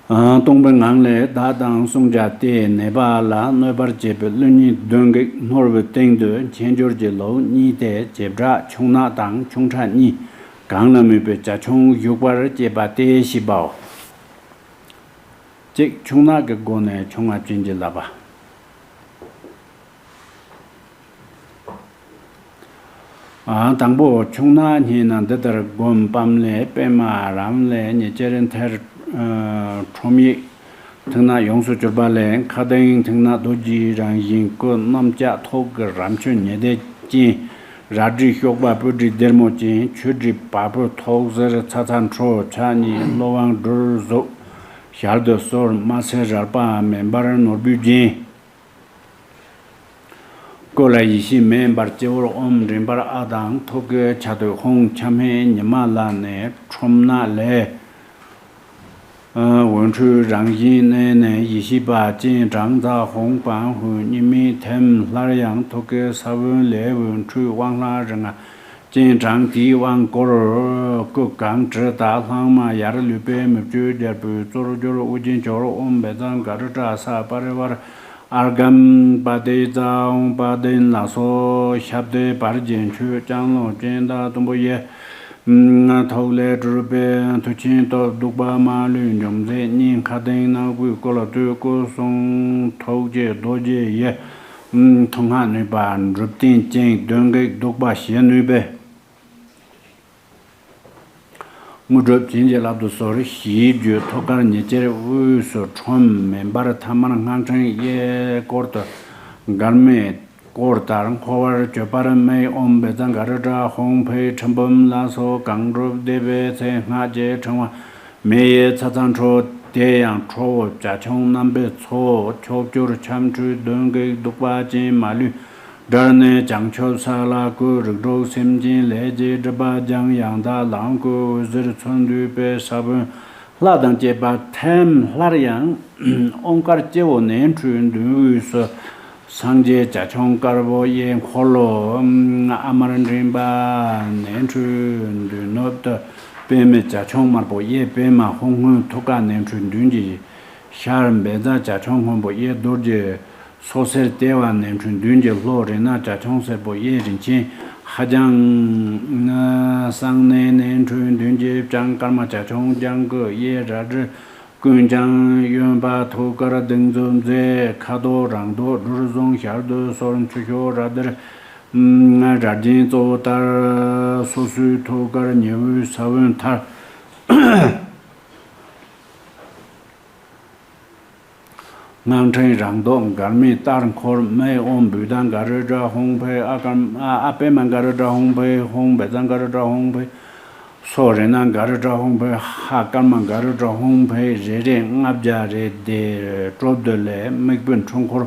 སྟོང་པའི་ངང་ལས་བདག་དང་བསྲུང་བྱ་སྟེ། ནད་པ་ལ་གནོད་པར་བྱེད་པའི་གླུ་གཉིས་གདོན་བགེགས་སྣོར་བའི་སྟེང་དུ་མཆན་སྦྱོར་གྱི་ལུགས་གཉིས་ཏེ། བྱེ་བྲག་ཆུང་ནག་དང་ཆུང་ཕྲ་གཉིས། གང་ལ་མོས་པའི་བྱ་ཆུང་བཞུགས་པར་བྱེད་པ་སྟེ་ཞེས་པའོ། གཅིག་ཆུང་ནག་གི་སྒོ་ནས་ཆུང་ང་བྱིན་གྱིས་བརླབས་པ། དང་པོ་ཆུང་ནག་སྙེད་ན་འདི་ལྟར་སྒོམ། པཾ་ལས་པདྨ། རཾ་ལས་ཉི་ཅེར་མཐེ་བོར་ཁྲོམ་ཡིག་ཐིག་ནག་ཡོངས་སུ་གྱུར་པ་ལས། ཁ་གདེངས་ཐིག་ནག་རྡོ་རྗེའི་རང་བཞིན། སྐུ་གནམ་ལྕགས་ཐོག་གི་རྭ་ཅོ་ཉི་ཟླའི་སྤྱན། རལ་གྲི་གཤོག་པ་སྤོས་གྲི་སྡེར་མོ་ཅན། ཆོས་གྲི་བ་སྤུ་ཐོག་སེར་ཚ་ཚ་འཕྲོ་ཕྱག་གཉིས་གློ་བ་འབྲུར་གཟུགས་ཞལ་དུ་གསོལ། དམར་སེར་རལ་པ་མེ་འབར་ནོར་བུས་བརྒྱན། སྐུ་ལ་ཡེ་ཤེས་མེ་འབར་སྤྱི་བོར་ཨོཾ་མགྲིན་པར་ཨ་དང་ཐུགས་ཀའི་ཆ་སྟོད་ཧཱུྃ་ཆ་སྨད་ཉི་མ་ལ་ནས་ཁྲོམ་ནག་ལས། འོད་འཕྲོས་རང་བཞིན་གནས་ནས་ཡེ་ཤེས་པ་སྤྱན་དྲངས་ཙ་ཧཱུྃ་པང་ཧུ་གཉིས་མེད་ཐིམ། སླར་ཡང་ཐུགས་ཀའི་ས་བོན་ལས་འོད་འཕྲོས་དབང་ལྷ་རིགས་ལྔ་སྤྱན་དྲངས་དེའི་དབང་བསྐུར། སྐུ་གང་བྲི་དང་ལྷག་མ་ཡར་ལུས་པའི་མི་བསྐྱོད་རྒྱལ་པོའི་གཙོར་གྱུར་ཨོ་རྒྱན་སྐྱོར། ཨོཾ་བཛྲ་ག་རུ་ཏྲ་ས་པ་རི་ཝཱར་ཨརྒྷཾ་པ་ཏི་ཙ་ཨོཾ་དཔལ་ལྡན་ལ་སོགས་ཞབས་ཏོག་བར་གྱི་མཆོད་ལྕང་ལོ་ཅན་དང་དུམ་བུ་ཡི། ཐོག་ལས་གྲུབ་པའི་མཐུ་ཆེན་སྟོབས་བདུག་པ་མ་ལུས་འཇོམས་མཛད་སྙིང་ཁ་ལྡིང་ནག་པོའི་སྐུ་ལ་བསྟོད། སྐུ་གསུང་ཐུགས་ཀྱི་རྡོ་རྗེ་ཡི། མཐུ་སྔགས་ནུས་པ་འབྲུམ་སྟོན་ཅན། གདོན་བགེགས་བདུག་པ་ཞི་ནུས་པའི། དངོས་གྲུབ་བྱིན་གྱིས་བརླབ་ཏུ་གསོལ། ཞེས་བརྗོད་ཐུགས་ཀར་ཉེ་ཆར་དབུས་སུ་ཁྲོམ་མེ་འབར་ཐ་མར་སྔགས་ཕྲེང་གཡས་སྐོར་དུ་མགར་མེ། སྐོར་ལྟར་འཁོར་བར་གྱུར་པར་སྨྲས། ཨོཾ་བཛྲ་ག་རུ་ཏྲ་ཧཱུྃ་ཕཊ། ཁྲི་འབུམ་ལ་སོགས་གང་སྒྲུབ་བཟླས་པའི་ཚེ། སྔགས་ཀྱི་ཕྲེང་བ་མེ་ཡི་ཚ་ཚ་འཕྲོ། དེ་ཡང་ཁྲོ་བོ་བྱ་ཁྱུང་རྣམ་པའི་ཚོགས། ཕྱོགས་བཅུར་འཁྱམས་ཁྲོས་གདོན་བགེགས་གདུག་པ་ཅན། མ་ལུས་བསྒྲལ་ནས་བྱང་ཆུབ་ས་ལ་བཀོད། རིགས་དྲུག་སེམས་ཅན་ལས་ཀྱི་སྒྲིབ་པ་སྦྱང་། ཡང་དག་ལམ་བཀོད་འོད་ཟེར་ཚུར་འདུས་པའི་ས་བོན་ལྷ་དང་བཅས་པ་ཐིམ། སླར་ཡང་ཨོཾ་དཀར་སྤྱི་བོ་ནས་འཕྲོས་མདུན་དབུས་སུ། སངས་རྒྱས་བྱ་ཁྱུང་དཀར་པོ་གཡས། འཁོར་ལོ་ཨ་མར་མགྲིན་པ་ནས་འཕྲོས་མདུན་ནུབ་ཏུ། པདྨའི་བྱ་ཁྱུང་དམར་པོ་གཡས། པདྨ་ཧཱུྃ་སྔོན་ཐུགས་ཀ་ནས་འཕྲོས་མདུན་གྱི་ཤར། བཛྲ་བྱ་ཁྱུང་སྔོན་པོ་གཡས། རྡོ་རྗེ་སོག་སེར་ལྟེ་བ་ནས་འཕྲོས་མདུན་གྱི་ལྷོ། རཏྣ་བྱ་ཁྱུང་སེར་པོ་གཡས། རིན་ཆེན་ཧ་ལྗང་གསང་གནས་ནས་འཕྲོས་མདུན་གྱི་ལྕང་། ཀརྨ་བྱ་ཁྱུང་ལྗང་གུ་གཡས། རལ་གྲི་ཀུན་ཀྱང་གཡོན་པ་ཐུགས་ཀར་གདུང་འཛུགས་མཛད། ཁ་དོག་རང་མདོག་སྦྲུལ་བཟུང་ཞལ་དུ་གསོལ། མཆུ་སྐྱོགས་ར་དར་ར་རྒྱན་གཙོ་བོ་ལྟར། སོ་སོའི་ཐུགས་ཀར་ཉི་འོད་ས་བོན་མཐར། སྔགས་ཕྲེང་རང་མདོག་མགར་མེ་ལྟར་འཁོར། སྨྲས་ཨོཾ་བུདྡྷ་ག་རུ་ཏྲ་ཧཱུྃ་ཕཊ། ཨ་ཀརྨ་ཨ་པདྨ་ག་རུ་ཏྲ་ཧཱུྃ་ཕཊ། ཧཱུྃ་བཛྲ་ག་རུ་ཏྲ་ཧཱུྃ་ཕཊ། སོགས་རཏྣ་ག་རུ་ཏྲ་ཧཱུྃ་ཕཊ། ཧ་ཀརྨ་ག་རུ་ཏྲ་ཧཱུྃ་ཕཊ། རེ་རེ་ལྔ་བརྒྱ་རེ་བཟླས་སྒྲུབ་བསྡུ་ལས་དམིགས་པའི་འཁྲུལ་འཁོར་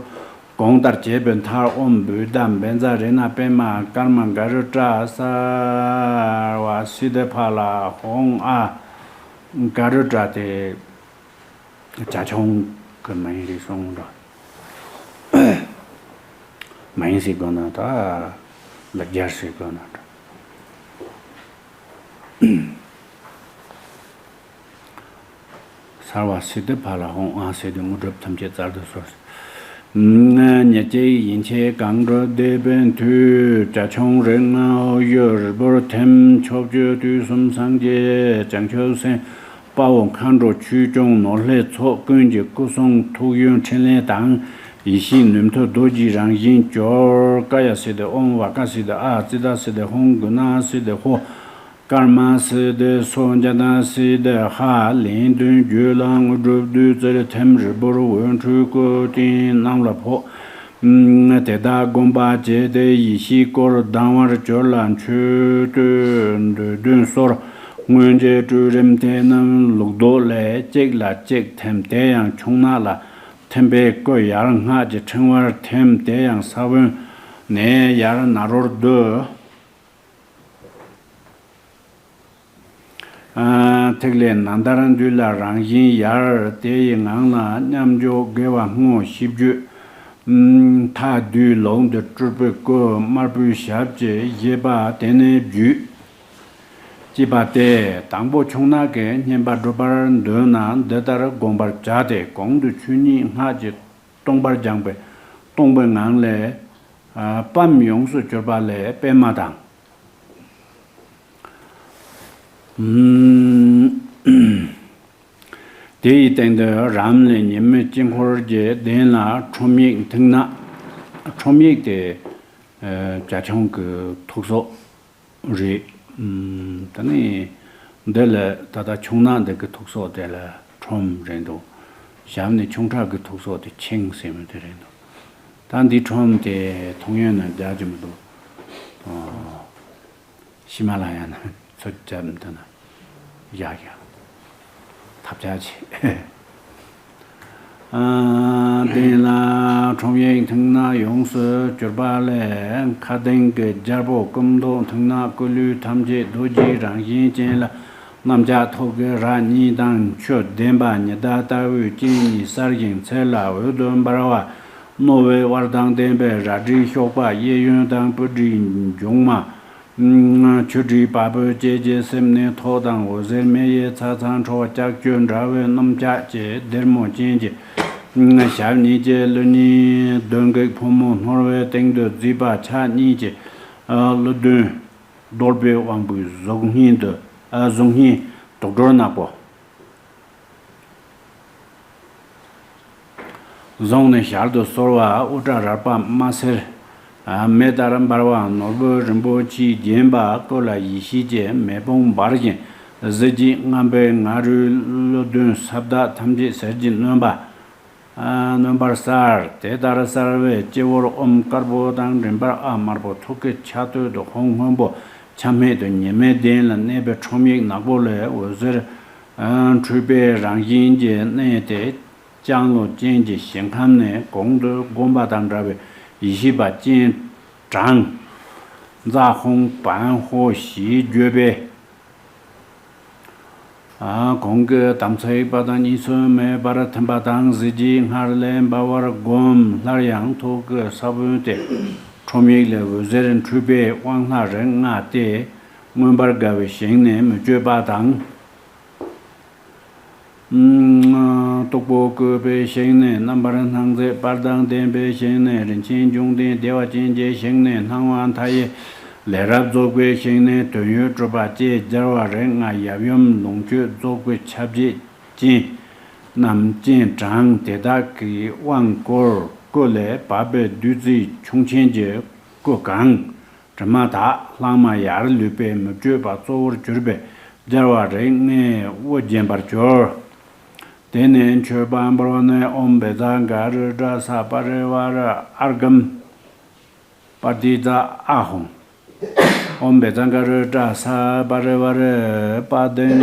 གོང་ལྟར་བྱས་པའི་མཐར། ཨོཾ་བུདྡྷ་བཛྲ་རཏྣ་པདྨ་ཀརྨ་ག་རུ་ཏྲ་སརྦ་སིདྡྷི་ཕ་ལ་ཧཱུྃ་ཨཱ། ག་རུ་ཏྲ་དེ་བྱ་ཁྱུང་གི་མིང་རེད་གསུངས་འདུག་མིང་ཟེར་དགོས་ན་ད་ལ་རྒྱ་ཟེར་དགོས་ན་འདྲ། སརྦ་སིདྡྷི་ཕ་ལ་ཧཱུྃ་ཨཱ་ཟེར་དུས་དངོས་གྲུབ་ཐམས་ཅད་སྩལ་དུ་གསོལ། ཉེར་གཅིག་ཡན་ཆད་གང་སྒྲུབ་བཟླས་པའི་མཐུས། བྱ་ཁྱུང་རིགས་ལྔ་འོག་གཞུག་རིལ་པོར་ཐིམ། ཕྱོགས་བཅུ་དུས་གསུམ་སངས་རྒྱས་བྱང་ཆུབ་སེམས། དཔའ་བོ་མཁའ་འགྲོ་ཆོས་སྐྱོང་ནོར་ལྷའི་ཚོགས། ཀུན་གྱི་སྐུ་གསུང་ཐུགས་ཡོན་ཕྲིན་ལས་དང་། ཡེ་ཤེས་ནུས་མཐུ་རྡོ་རྗེའི་རང་བཞིན་སྦྱོར། ཀཱ་ཡ་སིདྡྷི་ཨོཾ་བ་ཀ་སིདྡྷི་ཨཱ། ཙིཏྟ་སིདྡྷི་ཧཱུྃ། གུ་ཎ་སིདྡྷི་ཧོཿ། ཀརྨ་སིདྡྷི་སོ། ཛྙཱ་ན་སིདྡྷི་ཧ། ལན་བདུན་བརྗོད་ལ་དངོས་གྲུབ་བདུད་རྩིར་ཐིམ། རིལ་པོར་འོད་འཕྲོས་སྐུ་རྟེན་རྣམས་ལ་ཕོག་དེ་དག་བསྒོམ་པ་བྱས་ཏེ་ཡེ་ཤེས་སྐུར་ལྡང་བར་གྱུར་ལ་མཆོད་བསྟོད་འདོད་དོན་གསོལ། སྔོན་གྱི་སྤྲོས་རིམ་དེ་རྣམས་ལུགས་ལྡོག་ལས་གཅིག་ལ་གཅིག་ཐིམ། དེ་ཡང་ཁྱུང་ནག་ལ་ཐིམ་པས་སྐུ་ཡར་སྔགས་ཀྱི་ཕྲེང་བར་ཐིམ། དེ་ཡང་ས་བོན་ནས་ཡར་ནཱ་རོར་བསྡུ། ཐིག་ལེ་ནཱ་དར་འདུས་ལ་རང་བཞིན་ཡར། དེ་ཡི་ངང་ལ་མཉམ་འཇོག་དགེ་བ་བསྔོ་ཞིབ་བརྗོད། མཐའ་བསྡུས་ལོགས་འདི་སྤྲུལ་པའི་སྐུ་དམར་པོའི་ཞབས་ཀྱི་བཞེད་པ་དེ་ནས་བརྒྱུད། ཅེས་པ་སྟེ། དང་པོ་ཁྱུང་ནག་གི་བསྙེན་པ་སྒྲུབ་པར་འདོད་ན་འདི་ལྟར་བསྒོམ་པར་བྱ་སྟེ། གོང་དུ་ཆོས་ཉིད་སྔགས་ཀྱི་སྟོང་པར་སྦྱངས་པས་སྟོང་པའི་ངང་ལས། པའམ་ཡོངས་སུ་གྱུར་པ་ལས་པདྨ་དང་། དེ་ཡི་སྟེང་དུ་རབ་གནས་ཉི་མའི་དཀྱིལ་འཁོར་གྱི་གདན་ལ་ཁྲོམ་ཡིག་མཐིང་ནག་ཁྲོམ་ཡིག་དེ་བྱ་ཁྱུང་གི་ཐུགས་སྲོག་རེད། ད་ནི་འདི་ལ་ད་ལྟ་ཁྱུང་ནག་འདི་གི་ཐུགས་སྲོག་དེ་ལ་ཁྲོམ་རེད་འདུག་ཞབས་ནས་ཁྱུང་ཁྲ་གི་ཐུགས་སྲོག་དེ་ཁྱིང་ཟེར་མི་དེ་རེད་འདུག་ད་འདི་ཁྲོམ་དེ་མཐོང་ཡོད་ན་རྒྱག་རྒྱུ་མི་འདུག་ཨོ། ཧི་མ་ལ་ཡ་ན་ཚུར་བཅར་འདི་ན་ཡག་ཡག་ཐབས་ཆག་ཆེ། ཨ། དེ་ལ་ཁྲོམ་ཡིག་མཐིང་ནག་ཡོངས་སུ་གྱུར་པ་ལས། མཁའ་ལྡིང་གི་རྒྱལ་པོ་སྐུ་མདོག་མཐིང་ནག། སྐུ་ལུས་ཐམས་ཅད་རྡོ་རྗེའི་རང་བཞིན་ཅན་ལ། གནམ་ལྕགས་ཐོག་གི་རྭ་གཉིས་དང་། ཆུ་ལྡན་པ་ཉི་ཟླ་ལྟ་བུའི་སྤྱན་གཉིས་གསལ་ཞིང་ཚེ་ལ་འོད་དུ་འབར་བ། རྣོ་བའི་དབལ་དང་ལྡན་པའི་རལ་གྲིའི་གཤོག་པ། གཡས་གཡོན་དང་སྤུ་གྲིའི་འབྱུང་མ། ཆུ་དྲི་བ་སྤུ་བཅས་ཀྱིས་སེམས་ནི་ཐོག་དང་འོད་ཟེར་མེ་ཡིས་ཚ་ཚ་འཕྲོ་བ། ལྕགས་ཀྱུ་འདྲ་བའི་སྣུམ་ལྕགས་ཀྱི་སྡེར་མོ་ཅན་གྱི་ཞབས་གཉིས་ཀྱིས་གླུ་སྙན་གདོན་བགེགས་ཕོ་མོ་སྣོར་བའི་སྟེང་དུ་བརྫིས་པ། ཕྱག་གཉིས་ཀྱིས་གླུ་གདོན་གདོལ་པའི་དབང་པོའི་གཟུགས་བརྙན་དུ་གཟུགས་བརྙན་དུག་སྦྲུལ་ནག་པོ། བཟུང་ནས་ཞལ་དུ་གསོལ་བ་དབུ་སྐྲ་རལ་པ་དམར་སེར། མེ་ལྟར་འབར་བ་ནོར་བུ་རིན་པོ་ཆེས་བརྒྱན་པ། སྐུ་ལ་ཡེ་ཤེས་ཀྱི་མེ་དཔུང་འབར་ཞིང་གཟི་བརྗིད་རྔམ་པའི་ང་རོས་གླུ་གདོན་ས་བདག་ཐམས་ཅད་ཟིལ་གྱིས་གནོན་པ། གནོན་པར་གསལ། དེ་ལྟར་གསལ་བའི་སྤྱི་བོར་ཨོཾ་དཀར་པོ་དང་མགྲིན་པར་ཨཱཿདམར་པོ། ཐུགས་ཀྱི་ཆ་སྟོད་དུ་ཧཱུྃ་སྔོན་པོ་ཆ་སྨད་དུ་ཉི་མའི་གདན་ལ་གནས་པའི་ཁྲོམ་ཡིག་ནག་པོ་ལས་འོད་ཟེར་འཕྲོས་པའི་རང་བཞིན་གྱིས་གནས་ཏེ། ལྕང་ལོ་ཅན་གྱི་ཞིང་ཁམས་ནས་གོང་དུ་བསྒོམས་པ་དང་འདྲ་བའི་ཡེ་ཤེས་པ་སྤྱན་དྲངས། ཛཿཧཱུྃ་བན་ཧོ་ཞེས་བརྗོད་པས། གོང་གི་དམ་ཚིག་པ་དང་གཉིས་སུ་མེད་པར་ཐིམ་པ་དང་། གཟི་བརྗིད་སྔར་ལས་འབར་བར་བསྒོམ། སླར་ཡང་ཐུགས་ཀྱི་ས་བོན་དེ་ཁྲོམ་ཡིག་ལས་འོད་ཟེར་འཕྲོས་པའི་དབང་ལྷ་རིགས་ལྔ་སྟེ། མངོན་པར་དགའ་བའི་ཞིང་ནས་མི་བསྐྱོད་པ་དང་། སྟུག་པོ་བཀོད་པའི་ཞིང་ནས་རྣམ་པར་སྣང་མཛད། དཔལ་དང་ལྡན་པའི་ཞིང་ནས་རིན་ཆེན་འབྱུང་ལྡན། བདེ་བ་ཅན་གྱི་ཞིང་ནས་སྣང་བ་མཐའ་ཡས། ལས་རབ་རྫོགས་པའི་ཞིང་ནས་དོན་ཡོད་གྲུབ་པ་བཅས། རྒྱལ་བ་རིགས་ལྔ་ཡབ་ཡུམ་ལོངས་སྤྱོད་རྫོགས་པའི་ཆ་བྱད་ཅན་རྣམས་སྤྱན་དྲངས། དེ་དག་གི་དབང་བསྐུར་སྐུ་ལས་བབས་པའི་བདུད་རྩི་ཁྱུང་ཆེན་གྱི་སྐུ་གང་། དྲི་མ་དག་ལྷག་མ་ཡར་ལུས་པའི་མི་བསྐྱོད་པ་གཙོ་བོར་གྱུར་པའི་རྒྱལ་བ་རིགས་ལྔའི་དབུ་བརྒྱན་པར་གྱུར། དེ་ནས་མཆོད་པ་འབུལ་བ་ནི། ཨོཾ་བཛྲ་ག་རུ་ཌ་ས་པ་རི་ཝཱ་ར་ཨརྒྷཾ་པྲ་ཏི་ཙ་ཨཱཿ་ཧཱུྃ། ཨོཾ་བཛྲ་ག་རུ་ཌ་ས་པ་རི་ཝཱ་ར་པཱ་དིང་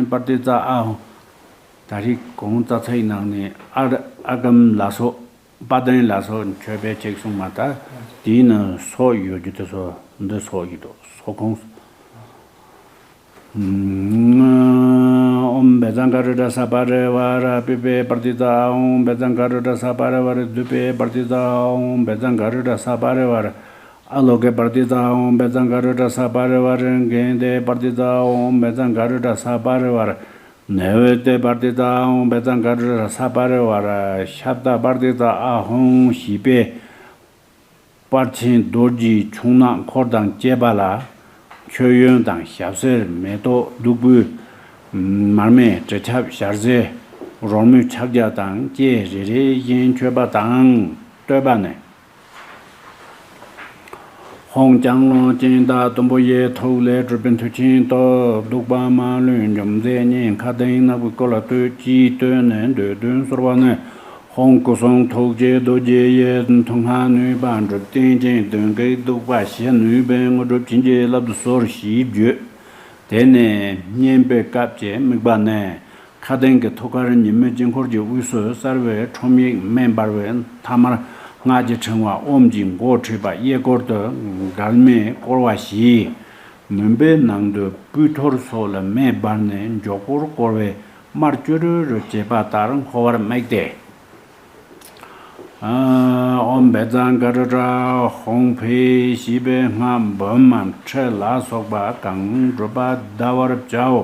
པྲ་ཏི་ཙ་ཨཱཿ་ཧཱུྃ། ད་རེས་གོང་ཙ་ཚིག་ནང་ནས་ཨར་ཨརྒྷཾ་ལ་སོགས། པཱ་དིང་ལ་སོགས་མཆོད་པའི་ཚིག་གསུངས་མ་ད། དེའི་ནང་སོགས་ཡོད་རྒྱུ་དེ་ཚོ་འདི་སོགས་ཡིན་འདུག་སོགས་ཁོངས། ཨོཾ་བཛྲ་ག་རུ་ཌ་ས་པ་རི་ཝཱ་ར་པུཥྤེ་པྲ་ཏི་ཙ་ཨཱཿཧཱུྃ། བཛྲ་ག་རུ་ཌ་ས་པ་རི་ཝཱ་ར་དྷཱུ་པེ་པྲ་ཏི་ཙ་ཨཱཿཧཱུྃ། བཛྲ་ག་རུ་ཌ་ས་པ་རི་ཝཱ་ར་ཨ་ལོ་ཀེ་པྲ་ཏི་ཙ་ཨཱཿཧཱུྃ། བཛྲ་ག་རུ་ཌ་ས་པ་རི་ཝཱ་ར་གནྡྷེ་པྲ་ཏི་ཙ་ཨཱཿཧཱུྃ། བཛྲ་ག་རུ་ཌ་ས་པ་རི་ཝཱ་ར་ནཻ་ཝི་དྱ་པྲ་ཏི་ཙ་ཨཱཿཧཱུྃ། བཛྲ་ག་རུ་ཌ་ས་པ་རི་ཝཱ་ར་ཤབྡ་པྲ་ཏི་ཙ་ཨཱཿཧཱུྃ་ཞེས་པས། དཔལ་ཆེན་རྡོ་རྗེའི་ཁྱུང་ནག་འཁོར་དང་བཅས་པ་ལ། མཆོད་ཡོན་དང་ཞབས་བསིལ་མེ་ཏོག་བདུག་སྤོས་མར་མེ་དྲི་ཆབ་ཞལ་ཟས་རོལ་མོའི་ཕྱག་རྒྱ་དང་བཅས་རེ་རེ་བཞིན་མཆོད་པ་དང་བསྟོད་པ་ནི། ཧཱུྃ་ལྕང་ལོ་ཅན་དང་དུམ་བུ་ཡི་ཐུགས་ལས་གྲུབ་པའི་མཐུ་ཆེན་སྟོབས་བདུག་པ་མ་ལུས་འཇོམས་མཛད་ཉིད། མཁའ་ལྡིང་ནག་པོའི་སྐུ་ལ་བསྟོད། ཅེས་བསྟོད་ནས་འདོད་དོན་གསོལ་བ་ནི། ཧཱུྃ་སྐུ་གསུང་ཐུགས་ཀྱི་རྡོ་རྗེ་ཡི། མཐུ་སྔགས་ནུས་པ་འགྲུབ་རྟེན་ཅན། གདོན་བགེགས་གདུག་པ་ཞི་ནུས་པའི། དངོས་གྲུབ་བྱིན་གྱིས་བརླབ་ཏུ་གསོལ། ཞེས་བརྗོད། དེ་ནས་བསྙེན་པའི་སྐབས་ཀྱི་དམིགས་པ་ནི། མཁའ་ལྡིང་གི་ཐུགས་ཀར་ཉི་མའི་དཀྱིལ་འཁོར་གྱི་དབུས་སུ་གསལ་བའི་ཁྲོམ་ཡིག་མེ་འབར་བའི་མཐའ་མར་སྔགས་ཀྱི་ཕྲེང་བ་ཨོཾ་གྱི་མགོ་ཁྲིད་པ་གཡས་སྐོར་དུ་མགལ་མེས་བསྐོར་བ་བཞི། མུན་པའི་ནང་དུ་སྤོས་ཐོར་སོགས་ལ་མེ་འབར་ནས་མགྱོགས་པོར་བསྐོར་བའི་དམར་ཅོ་རོ་རུ་བྱེད་པ་ལྟར་འཁོར་བར་དམིགས་ཏེ། ཨོཾ་བཛྲ་ག་རུ་ཌ་ཧཱུྃ་ཕཊ་ཞེས་པའི་སྔགས་འབུམ་མ་ཁྲི་ལ་སོགས་པ་གང་བསྒྲུབ་པ་བཟླ་བར་བྱའོ།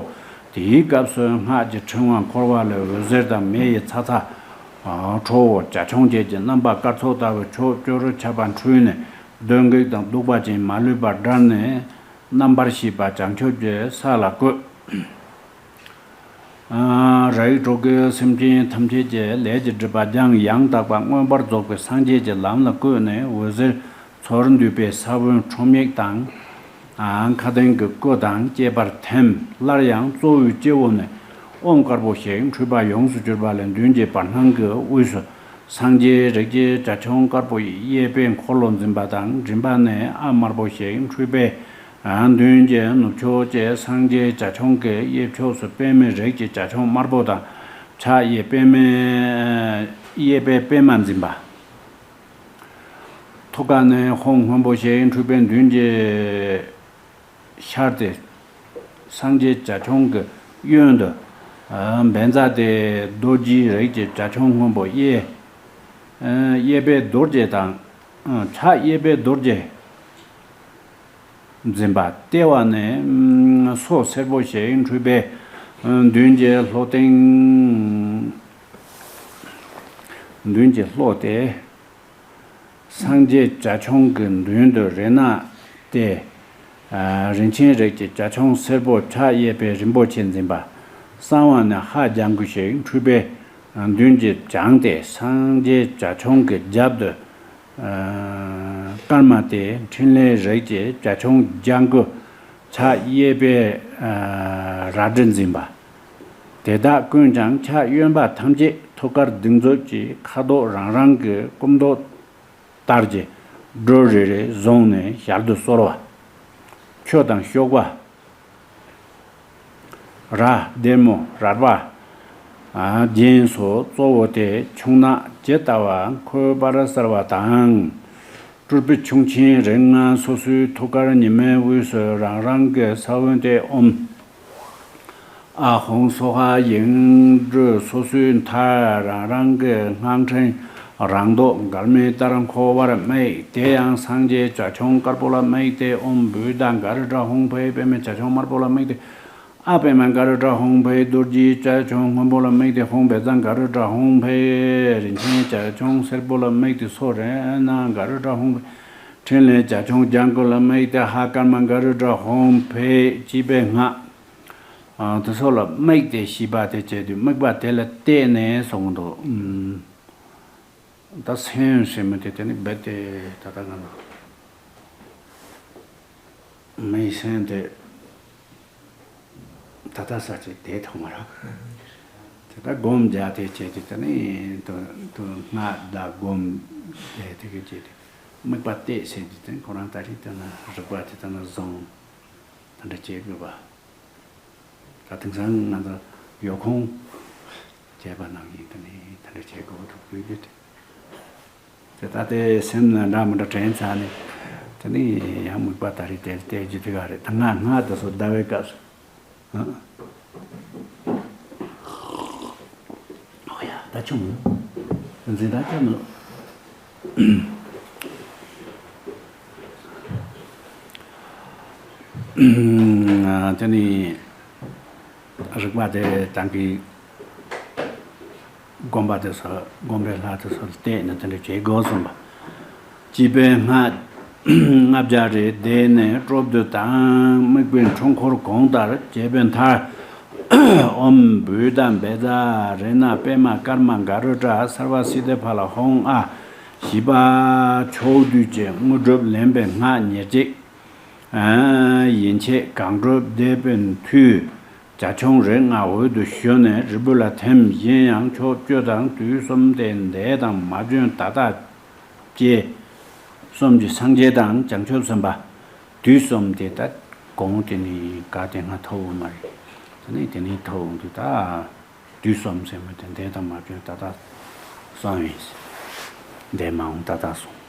དེའི་སྐབས་སུ་སྔགས་ཀྱི་ཕྲེང་བ་འཁོར་བ་ལས་འོད་ཟེར་དང་མེ་ཡི་ཚ་ཚ་ཁྲོ་བོ་བྱ་ཁྱུང་ཅན་གྱི་རྣམ་པ་སྐར་ཚོགས་ལྟ་བུ་ཕྱོགས་བཅུར་ཁྱབ་པ་འཕྲོས་ནས། གདོན་བགེགས་དང་གདུག་པ་ཅན་མ་ལུས་པ་བསྒྲལ་ནས། རྣམ་པར་ཤེས་པ་བྱང་ཆུབ་ཀྱི་ས་ལ་བཀོད། རིགས་དྲུག་གི་སེམས་ཅན་ཐམས་ཅད་ཀྱི་ལས་ཀྱི་སྒྲིབ་པ་སྦྱངས། ཡང་དག་པ་མངོན་པར་རྫོགས་པའི་སངས་རྒྱས་ཀྱི་ལམ་ལ་བཀོད་ནས། འོད་ཟེར་ཚུར་འདུས་པའི་ས་བོན་ཁྲོམ་ཡིག་དང་། མཁའ་ལྡིང་གི་སྐུ་དང་བཅས་པར་ཐིམ། སླར་ཡང་གཙོ་བོའི་སྤྱི་བོ་ནས་ཨོཾ་དཀར་པོ་ཞིག་འཕྲོས་པ་ཡོངས་སུ་གྱུར་པ་ལས་མདུན་གྱི་བར་སྣང་གི་དབུས་སུ་ སངས་རྒྱས་རིགས་ཀྱི་བྱ་ཁྱུང་དཀར་པོ་ཡི་གཡས་པའི་འཁོར་ལོ་འཛིན་པ་དང་། མགྲིན་པ་ནས་ཨ་དམར་པོ་ཞིག་འཕྲོས་པས། མདུན་གྱི་ནུབ་ཕྱོགས་ཀྱི་སངས་རྒྱས་བྱ་ཁྱུང་གི་གཡས་ཕྱོགས་སུ་པདྨའི་རིགས་ཀྱི་བྱ་ཁྱུང་དམར་པོ་དང་། ཕྱག་གཡས་པདྨའི་གཡས་པས་པདྨ་འཛིན་པ། ཐུགས་ཀ་ནས་ཧཱུྃ་སྔོན་པོ་ཞིག་འཕྲོས་པས་མདུན་གྱི་ཤར་ཏེ། སངས་རྒྱས་བྱ་ཁྱུང་གི་གཡོན་དུ། བཛྲ་ཏའི་རྡོ་རྗེའི་རིགས་ཀྱི་བྱ་ཁྱུང་སྔོན་པོ་གཡས། གཡས་པས་རྡོ་རྗེ་དང་། ཕྱག་གཡས་པས་རྡོ་རྗེ་འཛིན་པ། ལྟེ་བ་ནས་སོ་སེར་པོ་ཞིག་འཕྲོས་པས། མདུན་གྱི་ལྷོ་སྟེང་། མདུན་གྱི་ལྷོ་སྟེ། སངས་རྒྱས་བྱ་ཁྱུང་གི་མདུན་དུ་རེ་ན་སྟེ། རིན་ཆེན་རིགས་ཀྱི་བྱ་ཁྱུང་སེར་པོ་ཕྱག་གཡས་པས་རིན་པོ་ཆེ་འཛིན་པ། གསང་བ་ནས་ཧ་ལྗང་གུ་ཞིག་འཕྲོས་པས། མདུན་གྱི་བྱང་སྟེ་སངས་རྒྱས་བྱ་ཁྱུང་གི་རྒྱབ་ཏུ། ཀརྨ་སྟེ་འཕྲིན་ལས་རིགས་ཀྱི་བྱ་ཁྱུང་ལྗང་གུ། ཕྱག་གཡས་པས་རལ་གྲི་འཛིན་པ། དེ་དག་ཀུན་ཀྱང་ཕྱག་གཡོན་པ་ཐམས་ཅད་ཐུགས་ཀར་གདུགས་མཛུབ་ཀྱིས་ཁ་དོག་རང་རང་གི་སྐུ་མདོག་ལྟར་གྱི་སྒྲོ་རེ་རེ་བཟུང་ནས་ཞལ་དུ་གསོལ་བ། ཁྱོད་དང་གཤོག་པ། ར་སྡེར་མོ་རལ་པ། རྒྱན་སོགས་གཙོ་བོ་སྟེ་ཁྱུང་ནག་ཇི་ལྟ་བ་འཁོད་པར་གསལ་བ་དང་། སྤྲུལ་པའི་ཁྱུང་ཆེན་རིགས་ལྔ་སོ་སོའི་ཐུགས་ཀར་ཉི་མའི་དབུས་སུ་རང་རང་གི་ས་བོན་ཏེ་ཨོཾ། ཨཱཿཧཱུྃ་སྭཱ་ཧཱ། ཡིག་འབྲུ་སོ་སོའི་མཐར་རང་རང་གི་སྔགས་ཕྲེང་རང་མདོག་མགར་མེ་ལྟར་འཁོར་བར་དམིགས། དེ་ཡང་སངས་རྒྱས་བྱ་ཁྱུང་དཀར་པོ་ལ་དམིགས་ཏེ་ཨོཾ་བུདྡྷ་ག་རུ་ཌ་ཧཱུྃ་ཕཊ། པདྨ་བྱ་ཁྱུང་དམར་པོ་ལ་དམིགས་ཏེ་ཨ་པདྨ་ག་རུ་ཌ་ཧཱུྃ་ཕཊ། རྡོ་རྗེ་བྱ་ཁྱུང་སྔོན་པོ་ལ་དམིགས་ཏེ་ཧཱུྃ་བཛྲ་ག་རུ་ཌ་ཧཱུྃ་ཕཊ། རིན་ཆེན་བྱ་ཁྱུང་སེར་པོ་ལ་དམིགས་ཏེ་སོ་རེ་ན་ག་རུ་ཌ་ཧཱུྃ་ཕཊ། འཕྲིན་ལས་བྱ་ཁྱུང་ལྗང་གུ་ལ་དམིགས་ཏེ་ཧ་ཀརྨ་ག་རུ་ཌ་ཧཱུྃ་ཕཊ། ཅེས་པའི་སྔགས། ཨ། དེ་ཚོ་ལ་དམིགས་ཏེ་ཤིས་པ་དེ་བྱས་དུས་དམིགས་པ་དེ་ལ་བརྟེན་ནས་གསུངས་འདུག་ཨུམ། ད་སེམས་ཟེར་མི་དེ་དེ་ནི་རྦད་དེ་ད་ལྟ་ང་ཚོ་མི་སེམས་དེ་ད་ལྟ་ས་ཆ་དེ་ཐོག་མ་ར། དེ་ད་སྒོམ་རྒྱག་དེ་བྱས་དུས་དེ་ནི་དུ་དུ་སྔགས་དང་སྒོམ་དེ་དེ་གི་བྱས་དུས་དམིགས་པ་གཏད་ཟེར་དུས་དེ་ཁོ་རང་ད་རེས་དེ་ན་རིག་པ་དེ་ད་ན་བཟང་། དེ་འདྲ་བྱེད་དགོས་པ། ད་དེང་སང་ང་ཚོ་ཡོད་ཁུངས་བྱས་པ་ནང་བཞིན་དེ་ནས་དེ་འདྲ་བྱེད་དགོས་འདུག་དགོས་རྒྱུ་དེ། དེ་ལྟ་སྟེ་སེམས་ནི་འདྲ་མི་འདྲ་དྲན་ཚར་ནས་དེ་ནས་ཡང་དམིགས་པ་ད་རེས་དེར་གཏད་རྒྱུ་དེ་ག་རེད། ད་སྔགས་སྔགས་དེ་ཚོ་བཟླ་བའི་སྐབས་སུ། ཨོ་ཡ། ད་ཆུང་ངུ་འཛིན་ད་ཆུང་ངུ། དེ་ནས་རིག་པ་དེ་དང་གི་སྒོམ་པ་དེ་ཚོ་སྒོམ་པའི་ལྷ་དེ་ཚོ་ལ་བལྟས་ནས་དེ་འདྲ་བྱེད་དགོས་གསུངས་པ། ཅེས་པའི་སྔགས་ལྔ་བརྒྱ་རེ་བཟླས་ནས་སྤྲོ་བསྡུ་དང་དམིགས་པའི་འཁྲུལ་འཁོར་གོང་ལྟར་བྱས་པའི་མཐར། ཨོཾ་བུདྡྷ་བཛྲ་རེ་ན་པདྨ་ཀརྨ་ག་རུ་ཌ་སརྦ་སིདྡྷི་ཕ་ལ་ཧཱུྃ་ཨཱཿ། ཞེས་པ་ཕྱོགས་དུས་ཀྱི་དངོས་གྲུབ་ལེན་པའི་སྔགས་ཉེར་གཅིག་ཡན་ཆད་གང་འགྲུབ་བཟླས་པའི་མཐུས། བྱ་ཁྱུང་རིགས་ལྔ་འོད་དུ་ཞུ་ནས་རིལ་བུ་ལ་ཐིམ། གཞན་ཡང་ཕྱོགས་བཅུ་དང་དུས་གསུམ་སྟེ་འདས་དང་མ་བྱོན་ད་ལྟ་བཅས་གསུམ་གྱི་སངས་རྒྱས་དང་བྱང་ཆུབ་སེམས་དཔའ། དུས་གསུམ་དེ་ད་གོང་དེ་ནི་ག་དེ་སྔ་ཐོབ་འོང་མ་རེད། དེ་ནི་དེ་ནི་ཐོབ་འོང་དུས་ད་དུས་གསུམ་ཟེར་མི་དེ་འདས་དང་མ་བྱོན་ད་ལྟ་གསུམ་ཡིན། འདས་མ་འོངས་ད་ལྟ་གསུམ།